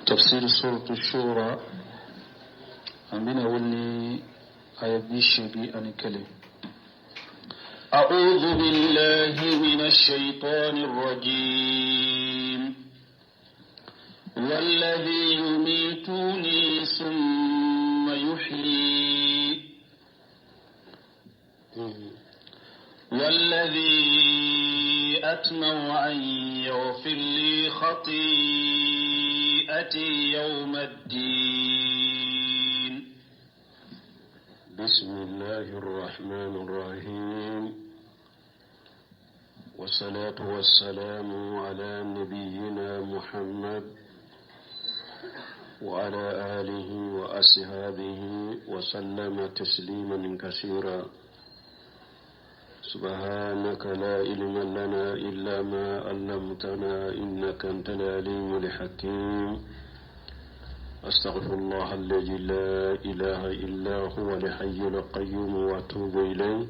Tafsir suratu shura, an bɛna wuli ni aya 81. أعوذ بالله من الشيطان الرجيم. والذي يميتني ثم يحيي والذي أطمع أن يغفر لي خطيئتي يوم الدين. بسم الله الرحمن الرحيم، والصلاة والسلام على نبينا محمد وعلى آله وأصحابه وسلم تسليما كثيرا. سبحانك لا علم لنا إلا ما علمتنا إنك أنت العليم الحكيم. أستغفر الله الذي لا إله إلا هو الحي القيوم وأتوب إليه.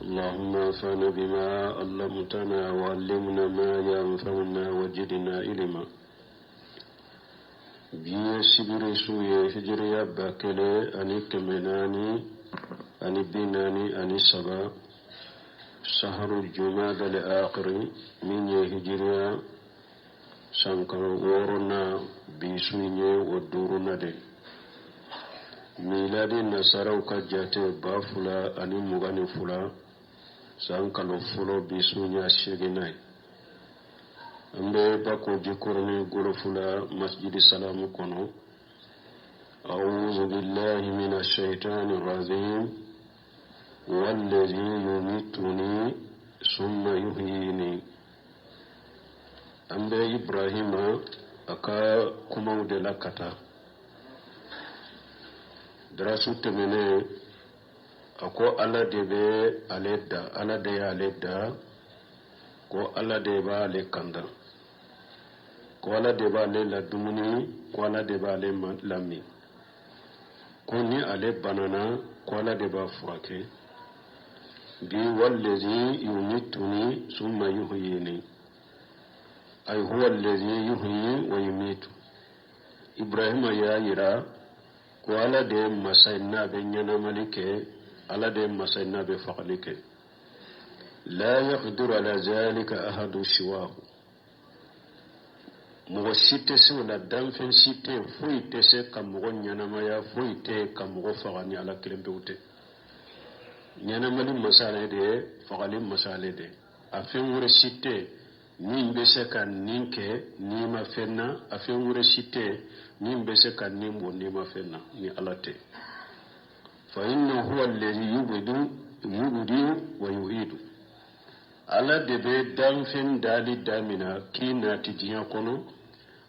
اللهم انفعنا بما علمتنا وعلمنا ما ينفعنا وزدنا علما. Bi ye sibiri su ye, hijiriya 1443, saharu jumada al akhiri, min ye hijiriya sankalo wɔɔrɔnan bi su in ye o duurunan de. Miladi nasaraw ka jate, 2022 san kalo fɔlɔ bi su in y'a seeginnan ye. An bɛ Bako Jikɔrɔni Golofula Masjidi Salamu kɔnɔ. أعوذ بالله من الشيطان الرجيم. والذي يميتني ثم يحييني. An bɛ Ibrahima a ka kumaw de la ka taa. Darasu tɛmɛnen, a ko Ala de bɛ ale da, Ala de y'ale da, ko Ala de b'ale kanda, ko Ala de b'ale ladumuni, ko Ala de b'ale lamin, ko ni ale banana, ko Ala de b'a furakɛ. Bi والذي يميتني ثم يحييني، أي هو الذي يحيي ويميت. Ibrahima y'a yira ko Ala de ye masa ye n'a bɛ ɲɛnamali kɛ, Ala de ye masa ye n'a bɛ fagali kɛ. لا يقدر على ذلك أحد سواه. Mɔgɔ si tɛ se o la, danfɛn si tɛ, foyi tɛ se ka mɔgɔ ɲɛnamaya, foyi tɛ ka mɔgɔ faga ni Ala kelen pewu tɛ. Ɲɛnamali masa ale de ye, fagali masa ale de ye. A fɛn wɛrɛ si tɛ min bɛ se ka nin kɛ n'i ma fɛn na, a fɛn wɛrɛ si tɛ min bɛ se ka nin bɔ n'i ma fɛn na ni Ala tɛ. فإنه هو الذي يبدئ ويعيد. Ala de bɛ danfɛn dali damina k'i nati diɲɛ kɔnɔ,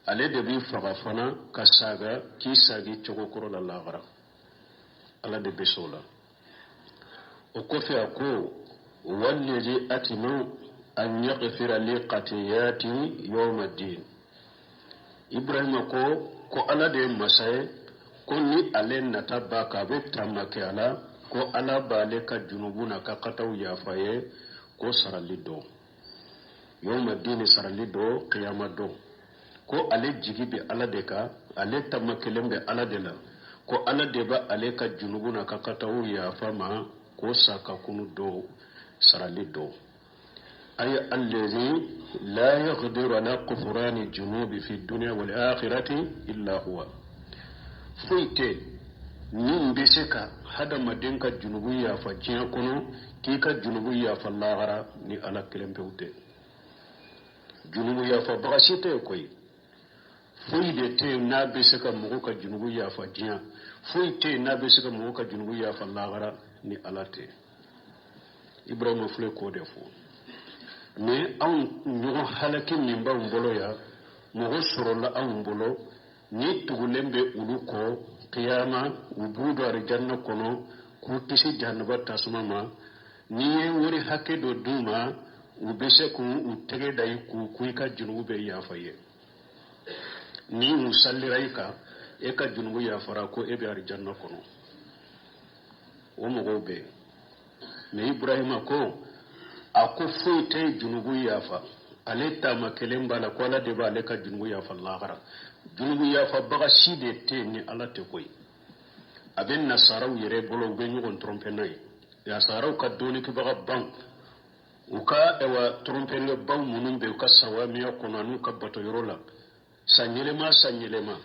ale de b'i faga fana ka saga k'i sagi cogo kɔrɔ la lahara. Ala de bɛ se o la. O kɔfɛ a ko والذي أطمع أن يغفر لي خطيئتي يوم الدين. Ibrahima ko Ala de ye masa ye, ko ni ale nata ba kan, a bɛ taama kɛ a la ko Ala b'ale ka junubu n'a ka kataw yafa ye, ko sarali don, يوم الدين, sarali don, kiyama don. Ko ale jigi bɛ Ala de kan, ale tamakelen bɛ Ala de la, ko Ala de bɛ ale ka junubu n'a ka kataw yafa ma, ko sa ka kunu don, sarali don. أي الذي لا يقدر على غفران الذنوب في الدنيا والآخرة إلا هو. Foyi tɛ min bɛ se ka hadamaden ka junubu yafa diɲɛ kɔnɔ, k'i ka junubu yafa lahara, ni Ala kelen pewu tɛ. Junubu yafabaga si tɛ yen koyi. Foyi de tɛ yen n'a bɛ se ka mɔgɔw ka junubu yafa diɲɛ, foyi tɛ yen n'a bɛ se ka mɔgɔw ka junubu yafa lahara ni Ala tɛ. Ibrahima filɛ k'o de fɔ. Ni anw ɲɔgɔn halaki min b'anw bolo yan, mɔgɔ sɔrɔla anw bolo ni tugulen bɛ olu kɔ, kiyama u b'u don arijanna kɔnɔ k'u kisi jahanaba tasuma ma. N'i ye wari hakɛ dɔ d'u ma, u bɛ se k'u tɛgɛ da i kun k'i ka junubu bɛ yafa ye. Ni u salira i kan, e ka junubu yafara, ko e bɛ arijanna kɔnɔ. O mɔgɔw bɛ yen. Mɛ Ibrahima ko, a ko foyi tɛ junubu yafa. Ale taama kelen b'a la ko Ala de b'ale ka junubu yafa lahara. Junubu yafabaga si de tɛ yen ni Ala tɛ koyi. A bɛ nasaraw yɛrɛ bolo, u bɛ ɲɔgɔn tromper n'a ye. Nasaraw ka dɔnnikɛbaga ban, u ka ɛwa trompelikɛbaw minnu bɛ u ka sawamiya kɔnɔ an'u ka bato yɔrɔ la, san yɛlɛma san yɛlɛma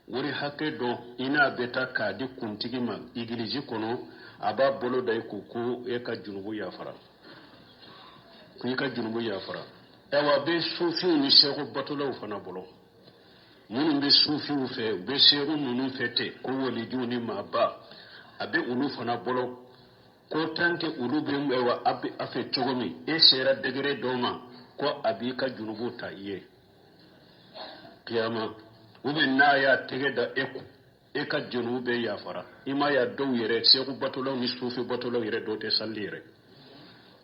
wari hakɛ dɔ i n'a bɛ taa k'a di kuntigi ma igilizi kɔnɔ, a b'a bolo da i kun ko e ka junubu yafara, ko i ka junubu yafara. Ayiwa, a bɛ sufiw ni sɛku batolaw fana bolo, minnu bɛ sufiw fɛ, u bɛ sɛku ninnu fɛ ten ko walijuw ni maaba, a bɛ olu fana bolo ko tant que olu bɛ ayiwa a bɛ a fɛ cogo min, e sera degré dɔ ma ko a b'i ka junubu ta i ye kiyama, ou bien n'a y'a tɛgɛ da e kun, e ka junubu bɛɛ yafara. I m'a ye dɔw yɛrɛ sɛku batolaw ni sufi batolaw yɛrɛ dɔw tɛ sali yɛrɛ,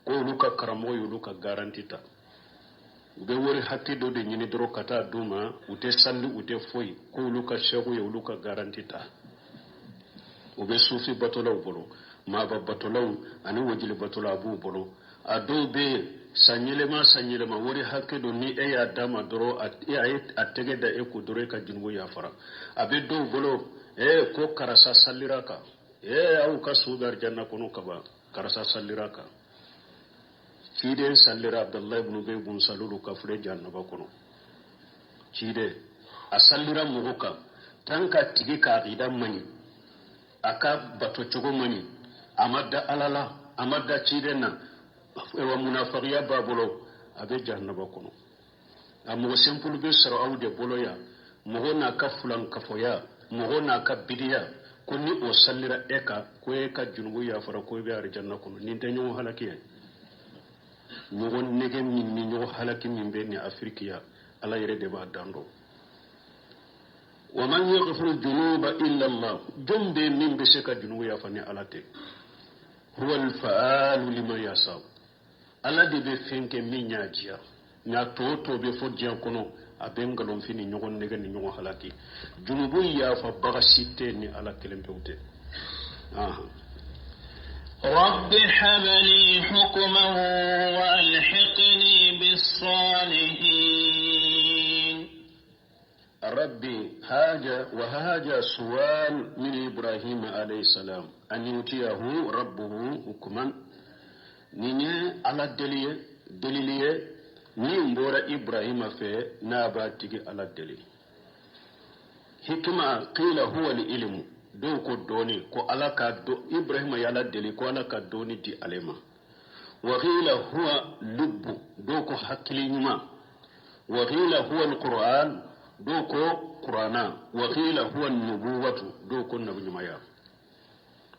ko olu ka karamɔgɔ y'olu ka garanti ta, u bɛ wari hakɛ dɔ de ɲini dɔrɔn ka taa d'u ma, u tɛ sali, u tɛ foyi, ko olu ka sɛku ye olu ka garanti ta. U bɛ sufi batolaw bolo, maaba batolaw ani wajuli batolaw, a b'u bolo. A dɔw bɛ yen, san yɛlɛma san yɛlɛma wari hakɛ dɔ ni e y'a d'a ma dɔrɔn, a ye a tɛgɛ da e kun dɔrɔn, e ka junubu yafara. A bɛ dɔw bolo, ee ko karisa salira kan, ee aw ka so bɛ arijanna kɔnɔ kaban, karisa salira kan. Ciden salira Abdulayi ibn Ubay ibn Salulu kan filɛ jahannaba kɔnɔ. Ciden a salira mɔgɔ kan, tant qu'a tigi ka akida man ɲi, a ka bato cogo man ɲi, a ma da Ala la, a ma da ciden na, wa munafagiya b'a bolo, a bɛ jahannaba kɔnɔ. A mɔgɔ simple bɛ sɔrɔ aw de bolo yan, mɔgɔ n'a ka fulankafoya, mɔgɔ n'a ka bidiya, ko ni o salira e kan, ko e ka junubu yafara, ko e bɛ arijanna kɔnɔ. Nin tɛ ɲɔgɔn halaki ye? Ɲɔgɔn nɛgɛ min ni ɲɔgɔn halaki min bɛ nin Afiriki yan, Ala yɛrɛ de b'a dan dɔn. Wa man yaghfiru junuba illa Allah, jɔn bɛ min bɛ se ka junubu yafa ni Ala tɛ? Huwa al-fa'alu lima yasha, Ala de bɛ fɛn kɛ min y'a diya. Nka tɔ tɔ bɛ fɔ diɲɛ kɔnɔ, a bɛ nkalonfin ni ɲɔgɔn nɛgɛ ni ɲɔgɔn halaki. Junubu yafabaga si tɛ ni Ala kelen pewu tɛ. رب هب لي حكما وألحقني بالصالحين. ربي هاجا وهاجا سؤال من إبراهيم عليه السلام أن يؤتيه ربه حكما. Nin ye Ala deli ye, delili ye min bɔra Ibrahima fɛ n'a b'a tigi Ala deli. Hikima, qila huwa ilmu, dɔw ko dɔɔni, ko Ala ka do Ibrahima ye Ala deli ko Ala ka dɔɔni di ale ma. Wa qila huwa lubbu, dɔw ko hakili ɲuman. Wa qila huwa alquran, dɔw ko Qur'ana. Wa qila huwa nubuwatu, dɔw ko nabiɲumanya.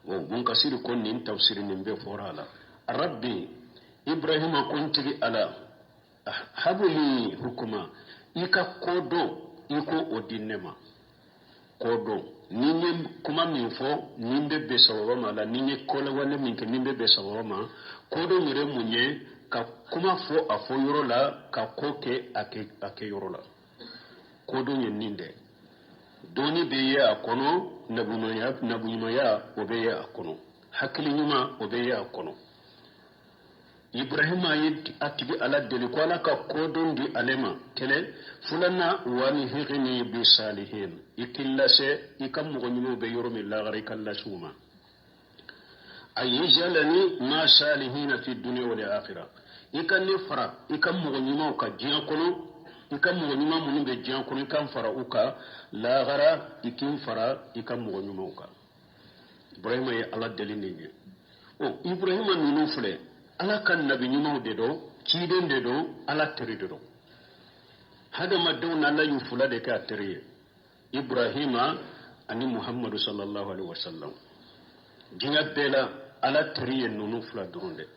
O Munkasiri ko nin tafsiri nin bɛɛ fɔra a la. Rabbi, Ibrahima ko n tigi Ala, habuli hukuma, i ka kodɔn, i ko o di ne ma. Kodɔn, ni n ye kuma min fɔ ni n bɛ bɛn sababa ma la, ni n ye kɔlɛwale min kɛ ni n bɛ bɛn sababa ma. Kodɔn yɛrɛ mun ye? Ka kuma fɔ a fɔ yɔrɔ la, ka ko kɛ a kɛ a kɛ yɔrɔ la. Kodɔn ye nin dɛ. Dɔnni bɛ ye a kɔnɔ, nabiɲumanya o bɛ ye a kɔnɔ, hakili ɲuman o bɛ ye a kɔnɔ. Ibrahima ye a tigi Ala deli ko Ala ka kodɔn di ale ma. Kelen filanan, walhiqni bi salihin, i k'i lase i ka mɔgɔ ɲumanw bɛ yɔrɔ min lagara, i ka lase u ma. A yajalani ma salihina fi dunya wal akhirah, i ka ne fara i ka mɔgɔ ɲumanw ka diɲɛ kɔnɔ, i ka mɔgɔ ɲuman minnu bɛ diɲɛ kɔnɔ, i ka n fara u kan lagara, i k'i fara i ka mɔgɔ ɲumanw kan. Ibrahima ye Ala deli nin ye. O Ibrahima ninnu filɛ, Ala ka nabi ɲumanw de don, ciden de don, Ala teri de don. Hadamadenw na, Ala y'u fila de kɛ a teri ye, Ibrahima ani Muhammadu sallallahu alaihi wasallam. Diɲɛ bɛɛ la, Ala teri ye ninnu fila dɔrɔn de.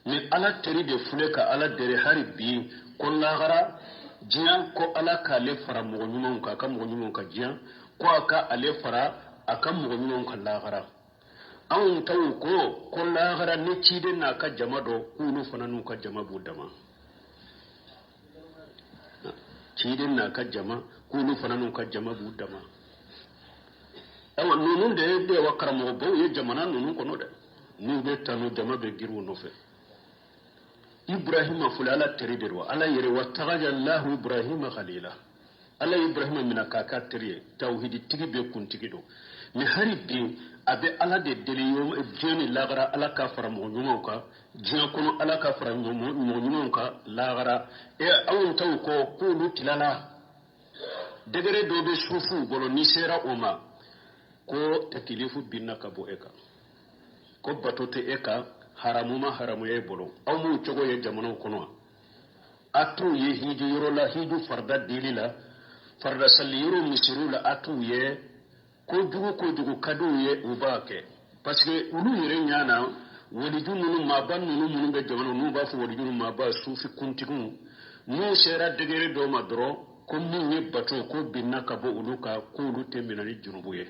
Ni Ala teri de filɛ ka Ala deli hali bi ko lahara diɲɛ, ko Ala k'ale fara mɔgɔ ɲumanw kan, a ka mɔgɔ ɲumanw ka diɲɛ, ko a ka ale fara a ka mɔgɔ ɲumanw ka lahara. Anw taw ko lahara ni ciden n'a ka jama dɔ, k'olu fana n'u ka jama b'u dama. Ciden n'a ka jama, k'olu fana n'u ka jama b'u dama. Ayiwa, ninnu de ye de wa karamɔgɔbaw ye jamana ninnu kɔnɔ dɛ. N'u bɛ tanu, jama bɛ girin u nɔfɛ. Ibrahima filɛ, Ala teri de don. Ala yɛrɛ wattakaza Allahu Ibrahima khalila, Ala ye Ibrahima minɛ k'a k'a teri ye. Tawhiditigi bɛɛ kuntigi don. Mais hali bi a bɛ Ala de deli diɲɛ ni lagara, Ala k'a fara mɔgɔ ɲumanw kan diɲɛ kɔnɔ, Ala k'a fara mɔgɔ ɲumanw kan lagara. E anw taw kɔ k'olu tilala degré dɔ bɛ sufuw bolo, n'i sera o ma ko takilifu binna ka bɔ e kan, ko bato tɛ e kan, haramu ma haramuya e bolo. Aw m'u cogo ye jamanaw kɔnɔ wa? A t'u ye hiju yɔrɔ la, hiju farida dili la, farida sali yɔrɔ misiriw la, a t'u ye. Kojugu kojugu ka d'u ye, u b'a kɛ, parce que olu yɛrɛ ɲɛ na waliju ninnu, maaba ninnu minnu bɛ jamana, n'u b'a fɔ waliju maaba, sufi kuntigiw, n'u sera degré dɔ ma dɔrɔn, ko min ye bato ko binna ka bɔ olu kan, k'olu tɛ minɛ ni junubu ye.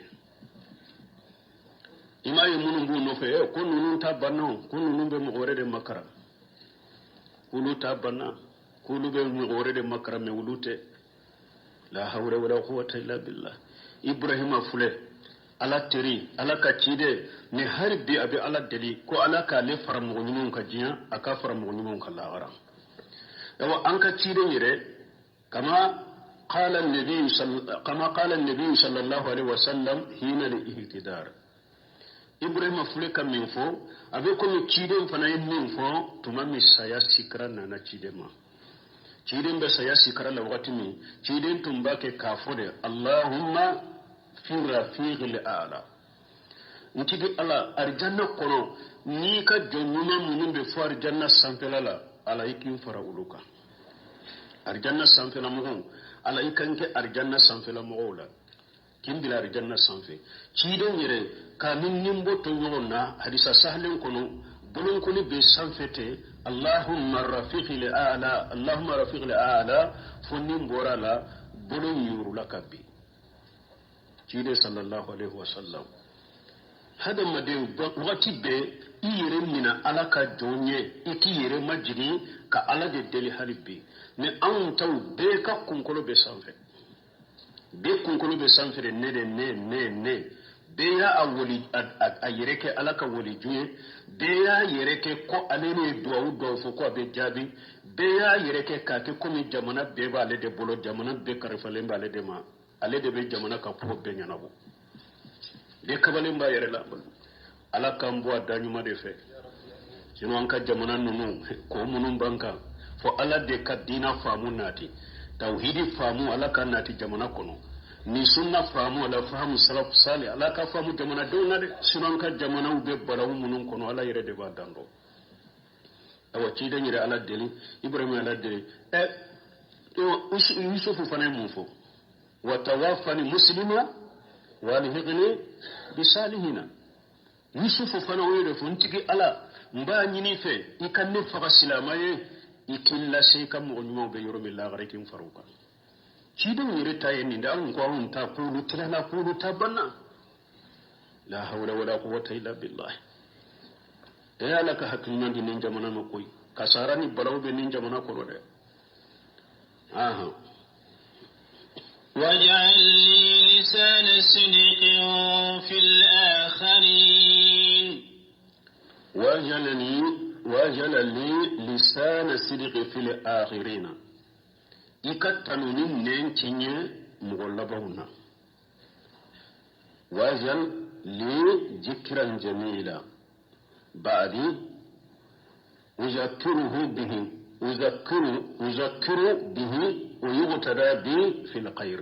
I m'a ye minnu b'u nɔfɛ, ko ninnu ta banna, ko ninnu bɛ mɔgɔ wɛrɛ de makaran, olu ta banna, k'olu bɛ mɔgɔ wɛrɛ de makaran, mais olu tɛ. La hawla wala quwwata illa billah. Ibrahima filɛ, Ala teri, Ala ka ciden, ni hali bi a bɛ Ala deli ko Ala k'ale fara mɔgɔ ɲumanw kan diɲɛ, a k'a fara mɔgɔ ɲumanw kan lahara. Awa, an ka ciden yɛrɛ, kama qala nabi sallallahu alaihi wasallam hina al-ihtidar, Ibrahima filɛ ka min fɔ, a bɛ komi ciden fana ye min fɔ tuma min saya sikara nana ciden ma. Ciden bɛ saya sikara la wagati min, ciden tun b'a kɛ k'a fɔ de: Allahumma fi rafiqil a'la, n tigi Ala, arijanna kɔnɔ, n'i ka jɔn ɲuman minnu bɛ fɔ arijanna sanfɛla la, Ala i k'i fara olu kan. Arijanna sanfɛla mɔgɔw, Ala i kan kɛ arijanna sanfɛla mɔgɔw la, k'i bila arijanna sanfɛ. Ciden yɛrɛ k'a ni ninbɔ to ɲɔgɔn na hadisa sahalen kɔnɔ, bolonkɔni bɛ sanfɛ ten: Allahumma rafiqil a'la, Allahumma rafiqil a'la, fo nin bɔra la, bolo yurula ka bin. Ciden sallallahu alaihi wasallam. Hadamaden, wagati bɛɛ i yɛrɛ mina Ala ka jɔn ye, i k'i yɛrɛ majigin ka Ala de deli hali bi. Ni anw taw bɛɛ ka kunkolo bɛ sanfɛ, bɛɛ kunkolo bɛ sanfɛ de, ne de, ne ne ne, bɛɛ y'a a wali a yɛrɛ kɛ Ala ka waliju ye, bɛɛ y'a yɛrɛ kɛ ko ale ne ye duwawu duwawu fɔ ko a bɛ jaabi, bɛɛ y'a yɛrɛ kɛ k'a kɛ komi jamana bɛɛ b'ale de bolo, jamana bɛɛ kalifalen b'ale de ma, ale de bɛ jamana ka ko bɛɛ ɲɛnabɔ. Bɛɛ kabalen b'a yɛrɛ la. Ala k'an bɔ a da ɲuman de fɛ, sinon an ka jamana ninnu ko minnu b'an kan, fo Ala de ka diina faamu nati, tawhidi faamu, Ala ka nati jamana kɔnɔ, ni sunna faamu, ala fahamu salaf sali, Ala ka faamu jamanadenw na dɛ. Sinon an ka jamanaw bɛ balawu minnu kɔnɔ, Ala yɛrɛ de b'a dan dɔn. Awa, ciden yɛrɛ Ala deli, Ibrahima Ala deli. Yusufu fana ye mun fɔ? Wa tawaffani muslima wa alhiqni bisalihina. Yusufu fana o de fɔ: n tigi Ala, n b'a ɲini fɛ i ka ne faga silama ye, i k'i lase i ka mɔgɔ ɲumanw bɛ yɔrɔ min lahara, i k'i fara u kan. Cidenw yɛrɛ ta ye nin de. Anw ko anw ta k'olu tilala, k'olu ta banna. La hawla wala quwwata illa billah. E Ala ka hakilina di nin jamana ma koyi. Kasara ni balaw bɛ nin jamana kɔnɔ dɛ. Ahan. واجعل لي لسان صدق في الآخرين. واجعل لي لسان صدق في الآخرين، i ka tanuni nɛn tiɲɛ mɔgɔ labanw na. واجعل لي ذكرا جميلا بعدي أذكره به أذكر به ويقتدى بي في الخير.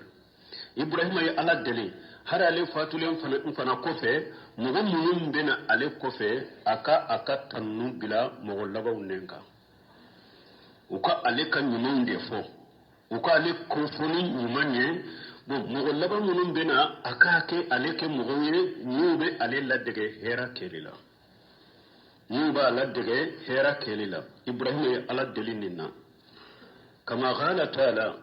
Ibrahima ye Ala deli hari ale fatulen fana kɔfɛ, mɔgɔ minnu bɛna ale kɔfɛ, a ka tanu bila mɔgɔ labanw nɛn kan, u ka ale ka ɲumanw de fɔ, u ka ale kofɔ ni ɲuman ye. Bon, mɔgɔ laban minnu bɛna, a k'a kɛ ale kɛ mɔgɔw ye n'u bɛ ale ladege hɛrɛ kɛli la, n'u b'a ladege hɛrɛ kɛli la. Ibrahima ye Ala deli nin na. Kama qala taala,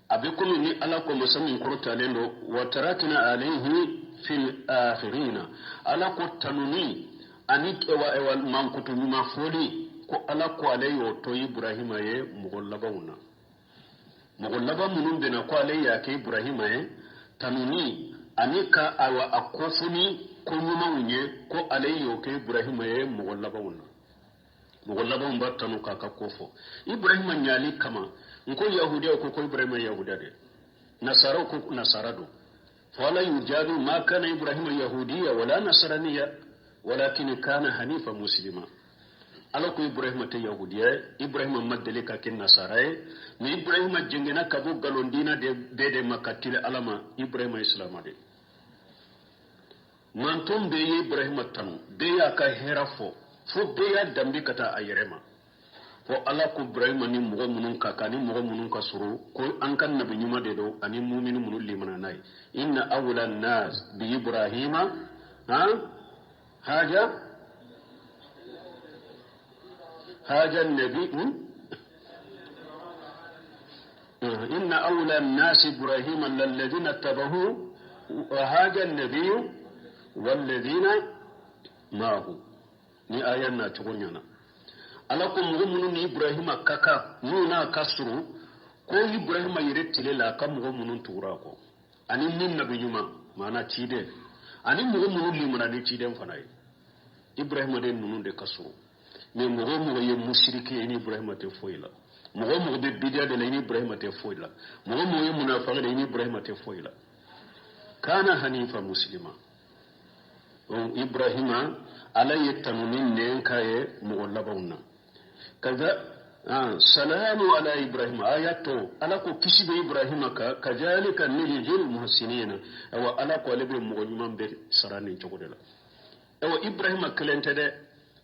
a bɛ komi ni Ala ko masa min kɔrɔtalen don: wa tarakna alayhi fil akhirina. Ala ko tanuni ani ewa mankutu ɲuman fɔli, ko Ala ko ale y'o to Ibrahima ye mɔgɔ labanw na. Mɔgɔ laban minnu bɛna, ko ale y'a kɛ Ibrahima ye tanuni ani ka awa a kofɔ ni ko ɲumanw ye, ko ale y'o kɛ Ibrahima ye mɔgɔ labanw na. Mɔgɔ labanw b'a tanu k'a ka ko fɔ. Ibrahima ɲali kama, n ko yahudiyaw ko ko Ibrahima yahudiya de, nasaraw ko nasara don. Fo Ala y'u jaabi: ma kana Ibrahima yahudiya wala nasaraniya walakin kana hanifa muslima. Ala ko Ibrahima tɛ yahudiya ye, Ibrahima ma deli ka kɛ nasara ye, mais Ibrahima jɛngɛnna ka bɔ nkalon diina de bɛɛ de ma ka tile Ala ma. Ibrahima ye silama de. Manton bɛɛ ye Ibrahima tanu, bɛɛ y'a ka hɛrɛ fɔ, fo bɛɛ y'a danbe ka taa a yɛrɛ ma. Fo Ala ko Ibrahima ni mɔgɔ minnu ka kan ni mɔgɔ minnu ka surun, ko an ka nabi ɲuman de don, ani mumini minnu limana n'a ye. Inna awla nas bi Ibrahima ha haja haja nabi inna awla nas Ibrahima lalladhina tabahu wa haja nabiyu walladhina maahu. Ni aya na cogo ɲana, Ala ko mɔgɔ minnu ni Ibrahima ka kan, n'u n'a ka surun, ko Ibrahima yɛrɛ tile la, a ka mɔgɔ minnu tugura a kɔ, ani ni nabi ɲuman, maana ciden, ani mɔgɔ minnu limana ni ciden fana ye, Ibrahima de ninnu de ka surun. Mais mɔgɔ o mɔgɔ ye musiriki ye, i ni Ibrahima tɛ foyi la. Mɔgɔ o mɔgɔ bɛ bidiya de la, i ni Ibrahima tɛ foyi la. Mɔgɔ o mɔgɔ ye munafaki de, i ni Ibrahima tɛ foyi la. Kana hanifa muslima. Donc Ibrahima, Ala ye tanuni nɛn k'a ye mɔgɔ labanw na. Kaza salamu ala Ibrahima, aya to Ala ko kisi bɛ Ibrahima kan. Kazalika najzil muhsinina. Awa, Ala ko ale bɛ mɔgɔ ɲuman bɛɛ sara nin cogo de la. Awa, Ibrahima kelen tɛ dɛ.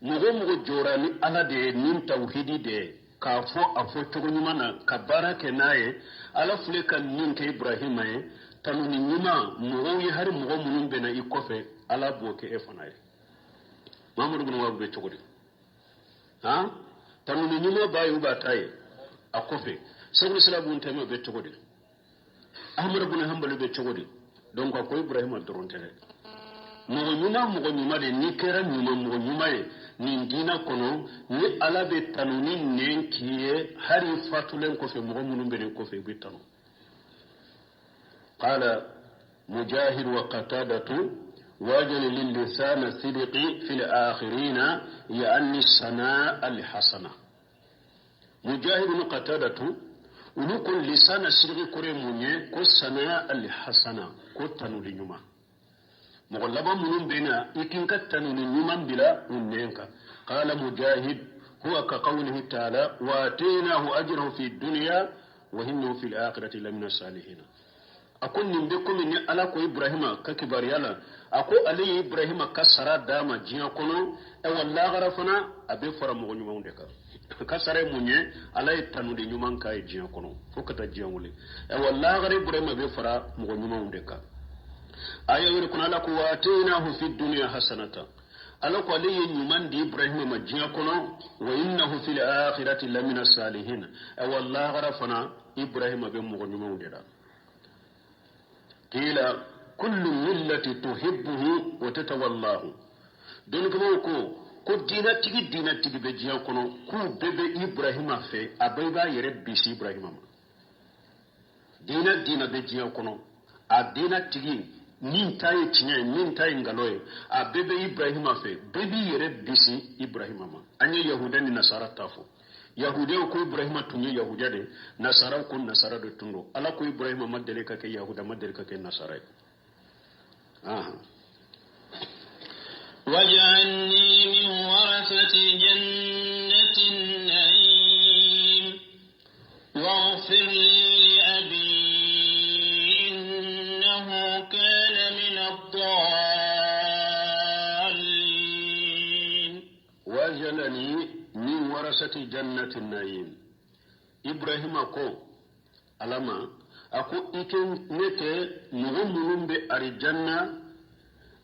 Mɔgɔ o mɔgɔ jɔra ni Ala de ye, ni tawhidi de ye, k'a fɔ a fɔ cogo ɲuman na, ka baara kɛ n'a ye, Ala filɛ ka min kɛ Ibrahima ye, tanuni ɲuman mɔgɔw ye, hali mɔgɔ minnu bɛnna i kɔfɛ, Ala b'o kɛ e fana ye. Mahamadu bin Wahabu bɛ cogo di? Han, tanuni ɲuman b'a ye, u b'a ta ye a kɔfɛ. Sɛkul Islam bun Taymiya bɛ cogo di? Ahmadu bin Hanbali bɛ cogo di? Donc a ko Ibrahima dɔrɔn tɛ dɛ, mɔgɔ ɲuman, mɔgɔ ɲuman de. N'i kɛra ɲuman, mɔgɔ ɲuman ye nin diinɛ kɔnɔ, ni Ala bɛ tanuni nɛn k'i ye, hali i fatulen kɔfɛ, mɔgɔ minnu bɛ nin kɔfɛ, i bɛ tanu. Qala Mujahid wa Qatadatu wajal lillisana sidqi fil akhirina yaani sanaa alhasana. Mujahid ni Qatadatu, olu ko lisana sidqi kɔrɔ ye mun ye? Ko sanaa alhasana, ko tanuli ɲuman. Mɔgɔ laban minnu bɛ na, i k'i ka tanuni ɲuman bila u nɛn kan. Qala Mujahid huwa ka qawlihi ta'ala wa atainahu ajrahu fi dunya wa innahu fil akhirati lamina salihina. A ko nin bɛ komi ni Ala ko Ibrahima ka kibaruya la, a ko ale ye Ibrahima ka sara d'a ma diɲɛ kɔnɔ, ayiwa, lahara fana a bɛ fara mɔgɔ ɲumanw de kan. Ka sara ye mun ye? Ala ye tanuli ɲuman k'a ye diɲɛ kɔnɔ fo ka taa diɲɛ wuli. Ayiwa, lahara Ibrahima bɛ fara mɔgɔ ɲumanw de kan. Aya wɛrɛ kɔnɔ, Ala ko wa atainahu fi dunya hasanata. Ala ko ale ye ɲuman di Ibrahima ma diɲɛ kɔnɔ, wa innahu fil akhirati lamina salihin. Ayiwa, lahara fana Ibrahima bɛ mɔgɔ ɲumanw de la. Qila kullu millati tuhibbuhu wa tatawallahu. Dɔnnikɛbaaw ko ko diinatigi diinatigi bɛ diɲɛ kɔnɔ, k'u bɛɛ bɛ Ibrahima fɛ, a bɛɛ b'a yɛrɛ bisi Ibrahima ma. Diinɛ diinɛ bɛ diɲɛ kɔnɔ, a diinatigi min ta ye tiɲɛ ye, min ta ye nkalon ye, a bɛɛ bɛ Ibrahima fɛ, bɛɛ b'i yɛrɛ bisi Ibrahima ma. An ye yahuda ni nasara ta fɔ. Yahudiyaw ko Ibrahima tun ye yahudiya de, nasaraw ko nasara de tun don. Ala ko Ibrahima ma deli ka kɛ yahuda, ma deli ka kɛ nasara ye. واجعلني من ورثة جنة النعيم واغفر لي لأبي إنه كان من الضالين. واجعلني من ورثة جنة النعيم. Ibrahima ko Ala ma, a ko i kɛ ne kɛ mɔgɔ minnu bɛ arijanna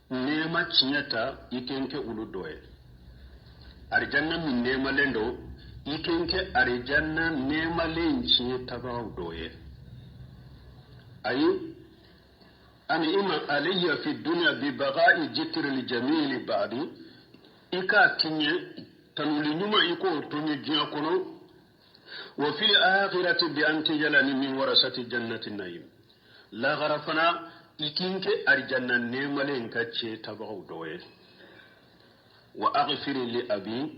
nɛɛma tiɲɛ ta, i kɛ n kɛ olu dɔ ye. Arijanna min nɛɛmalen don, i kɛ n kɛ arijanna nɛɛmalen tiɲɛ tabagaw dɔ ye. Ayi ani ima alayya fi dunya bi baga'i jitril jamili ba'di, i k'a tiɲɛ tanuli ɲuman, i k'o to n ye diɲɛ kɔnɔ. Wa fil akhirati bi an tajalani min warasati jannati na'im. Lahara fana i k'i kɛ arijanna nɛɛmalen ka cɛ tabagaw dɔ ye. Wa aghfir li abi,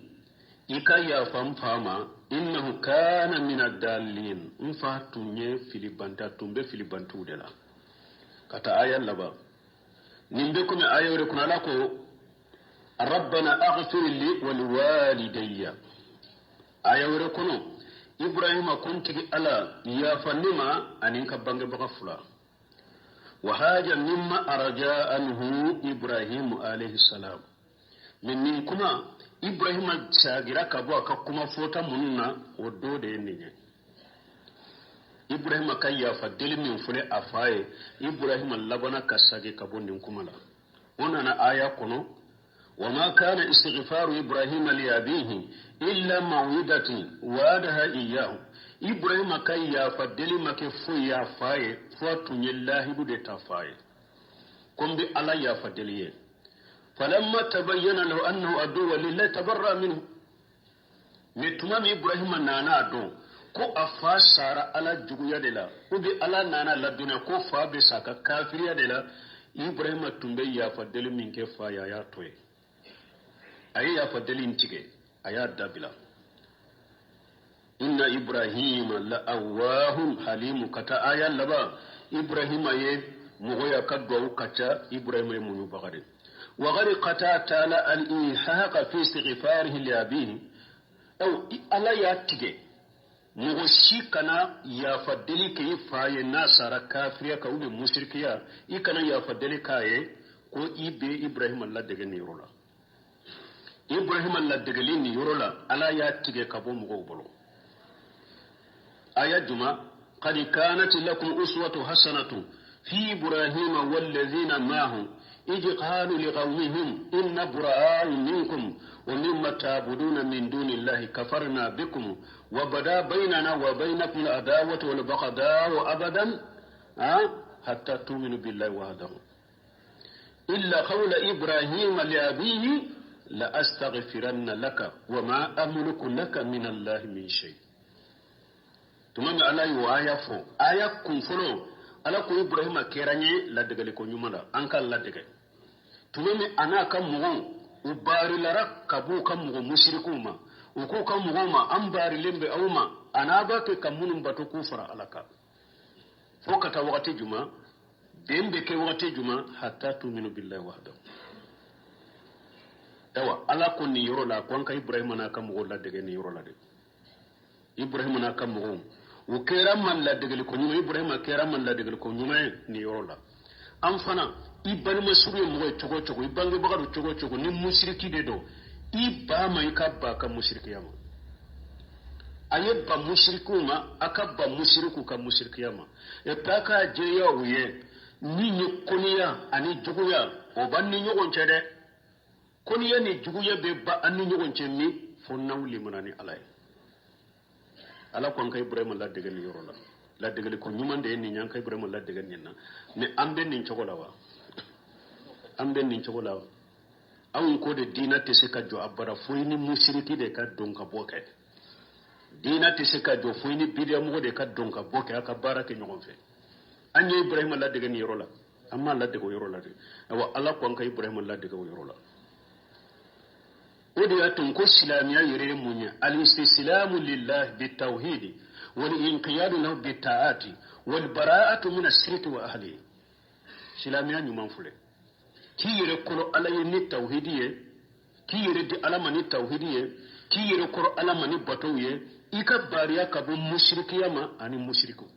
I ka yafa n fa ma, innahu kana min addalin, n fa tun ye filibanta, tun bɛ filibantiw de la. Ka taa aya laban nin bɛ komi aya wɛrɛ kɔnɔ, Ala ko: rabbana aghfir li wa liwalidayya. Aya wɛrɛ kɔnɔ, Ibrahima ko: n tigi Ala, yafa ne ma ani n ka bangebaga fila. Wa haja mimma araja anhu Ibrahimu alayhi salam. Min nin kuma, Ibrahima sagira ka bɔ a ka kuma fɔta minnu na, o dɔ de ye nin ye. Ibrahima ka yafa deli min filɛ a fa ye, Ibrahima labana ka sagi ka bɔ nin kuma la. O nana aya kɔnɔ: وما كان استغفار إبراهيم لأبيه إلا موعدة وعدها إياه. Ibrahima ka yafa deli ma kɛ foyi y'a fa ye, fo a tun ye lahidu de ta fa ye ko n bɛ Ala yafa deli ye. فلما تبين له أنه عدو لله تبرأ منه. Mais tuma min Ibrahima nana a dɔn ko a fa sara Ala juguya de la, ou bien Ala nana ladɔnniya ko fa bɛ sa ka kafiriya de la, Ibrahima tun bɛ yafa deli min kɛ fa ye, a y'a to yen. A ye yafa deli in tigɛ, a y'a dabila. Inna Ibrahima la awahun halimu. Ka taa aya laban, Ibrahima ye mɔgɔya ka duwawu ka ca, Ibrahima ye muɲubaga de. وقد قطع تعالى الإلحاق في استغفاره لأبيه. أو Ala y'a tigɛ, mɔgɔ si kana yafa deli kɛ i fa ye n'a sara kafiriya kan ou bien musirikiya. I kana yafa deli k'a ye ko i bɛ Ibrahima ladege nin yɔrɔ la. Ibrahima ladegeli nin yɔrɔ la, Ala y'a tigɛ ka bɔ mɔgɔw bolo. Aya juma: قد كانت لكم أسوة حسنة في إبراهيم والذين معه إذ قالوا لقومهم إنا براء منكم ومما تعبدون من دون الله كفرنا بكم وبدا بيننا وبينكم العداوة والبغضاء أبدا حتى تؤمنوا بالله وحده إلا قول إبراهيم لأبيه لأستغفرن لك وما أملك لك من الله من شيء. Tuma min Ala y'o aya fɔ, aya kun fɔlɔ, Ala ko Ibrahima kɛra n ye ladegeli ko ɲuman la, an ka ladege. Tuma min a n'a ka mɔgɔw u baarilara ka b'u ka mɔgɔ musirikiw ma, u k'u ka mɔgɔw ma: an baarilen bɛ aw ma, a n'a b'a kɛ ka minnu bato k'u fara Ala kan, fo ka taa wagati juma, den bɛ kɛ wagati juma, حتى تؤمنوا بالله وحده. Ayiwa, Ala ko nin yɔrɔ la ko an ka Ibrahima n'a ka mɔgɔw ladege nin yɔrɔ la dɛ. Ibrahima n'a ka mɔgɔw, u kɛra man ladegeli ko ɲuman, Ibrahima kɛra man ladegeli ko ɲuman ye nin yɔrɔ la. An fana, i balima sugu ye mɔgɔ ye cogo o cogo, i bangebaga don cogo o cogo, ni musiriki de don, i ba ma, i ka ba ka musirikiya ma. A ye ba musirikiw ma, a ka ba musirikiw ka musirikiya ma. Et puis a k'a jɛya u ye min ye koniya ani juguya, o b'an ni ɲɔgɔn cɛ dɛ. Koniya ni juguya bɛ ba an ni ɲɔgɔn cɛ min fo n'aw limana ni Ala ye. Ala ko an ka Ibrahima ladege nin yɔrɔ la. Ladegeli ko ɲuman de ye nin ye, an ka Ibrahima ladege nin na. Mais an bɛ nin cogo la wa? An bɛ nin cogo la wa? Anw ko de diinɛ tɛ se ka jɔ abada fo i ni musiriki de ka don ka bɔ kɛ. Diinɛ tɛ se ka jɔ fo i ni bidiyamɔgɔ de ka don ka bɔ kɛ, a ka baara kɛ ɲɔgɔn fɛ. An ye Ibrahima ladege nin yɔrɔ la? An m'a ladege o yɔrɔ la dɛ. Ayiwa, Ala ko an ka Ibrahima ladege o yɔrɔ la. O de y'a to ko silamɛya yɛrɛ ye mun ye? الاستسلام لله بالتوحيد والانقياد له بالطاعات والبراءة من الشرك وأهله. Silamɛya ɲuman filɛ: k'i yɛrɛ kɔrɔ Ala ye ni tawhidi ye, k'i yɛrɛ di Ala ma ni tawhidi ye, k'i yɛrɛ kɔrɔ Ala ma ni batow ye, i ka baariya ka bɔ musirikiya ma ani musirikiw.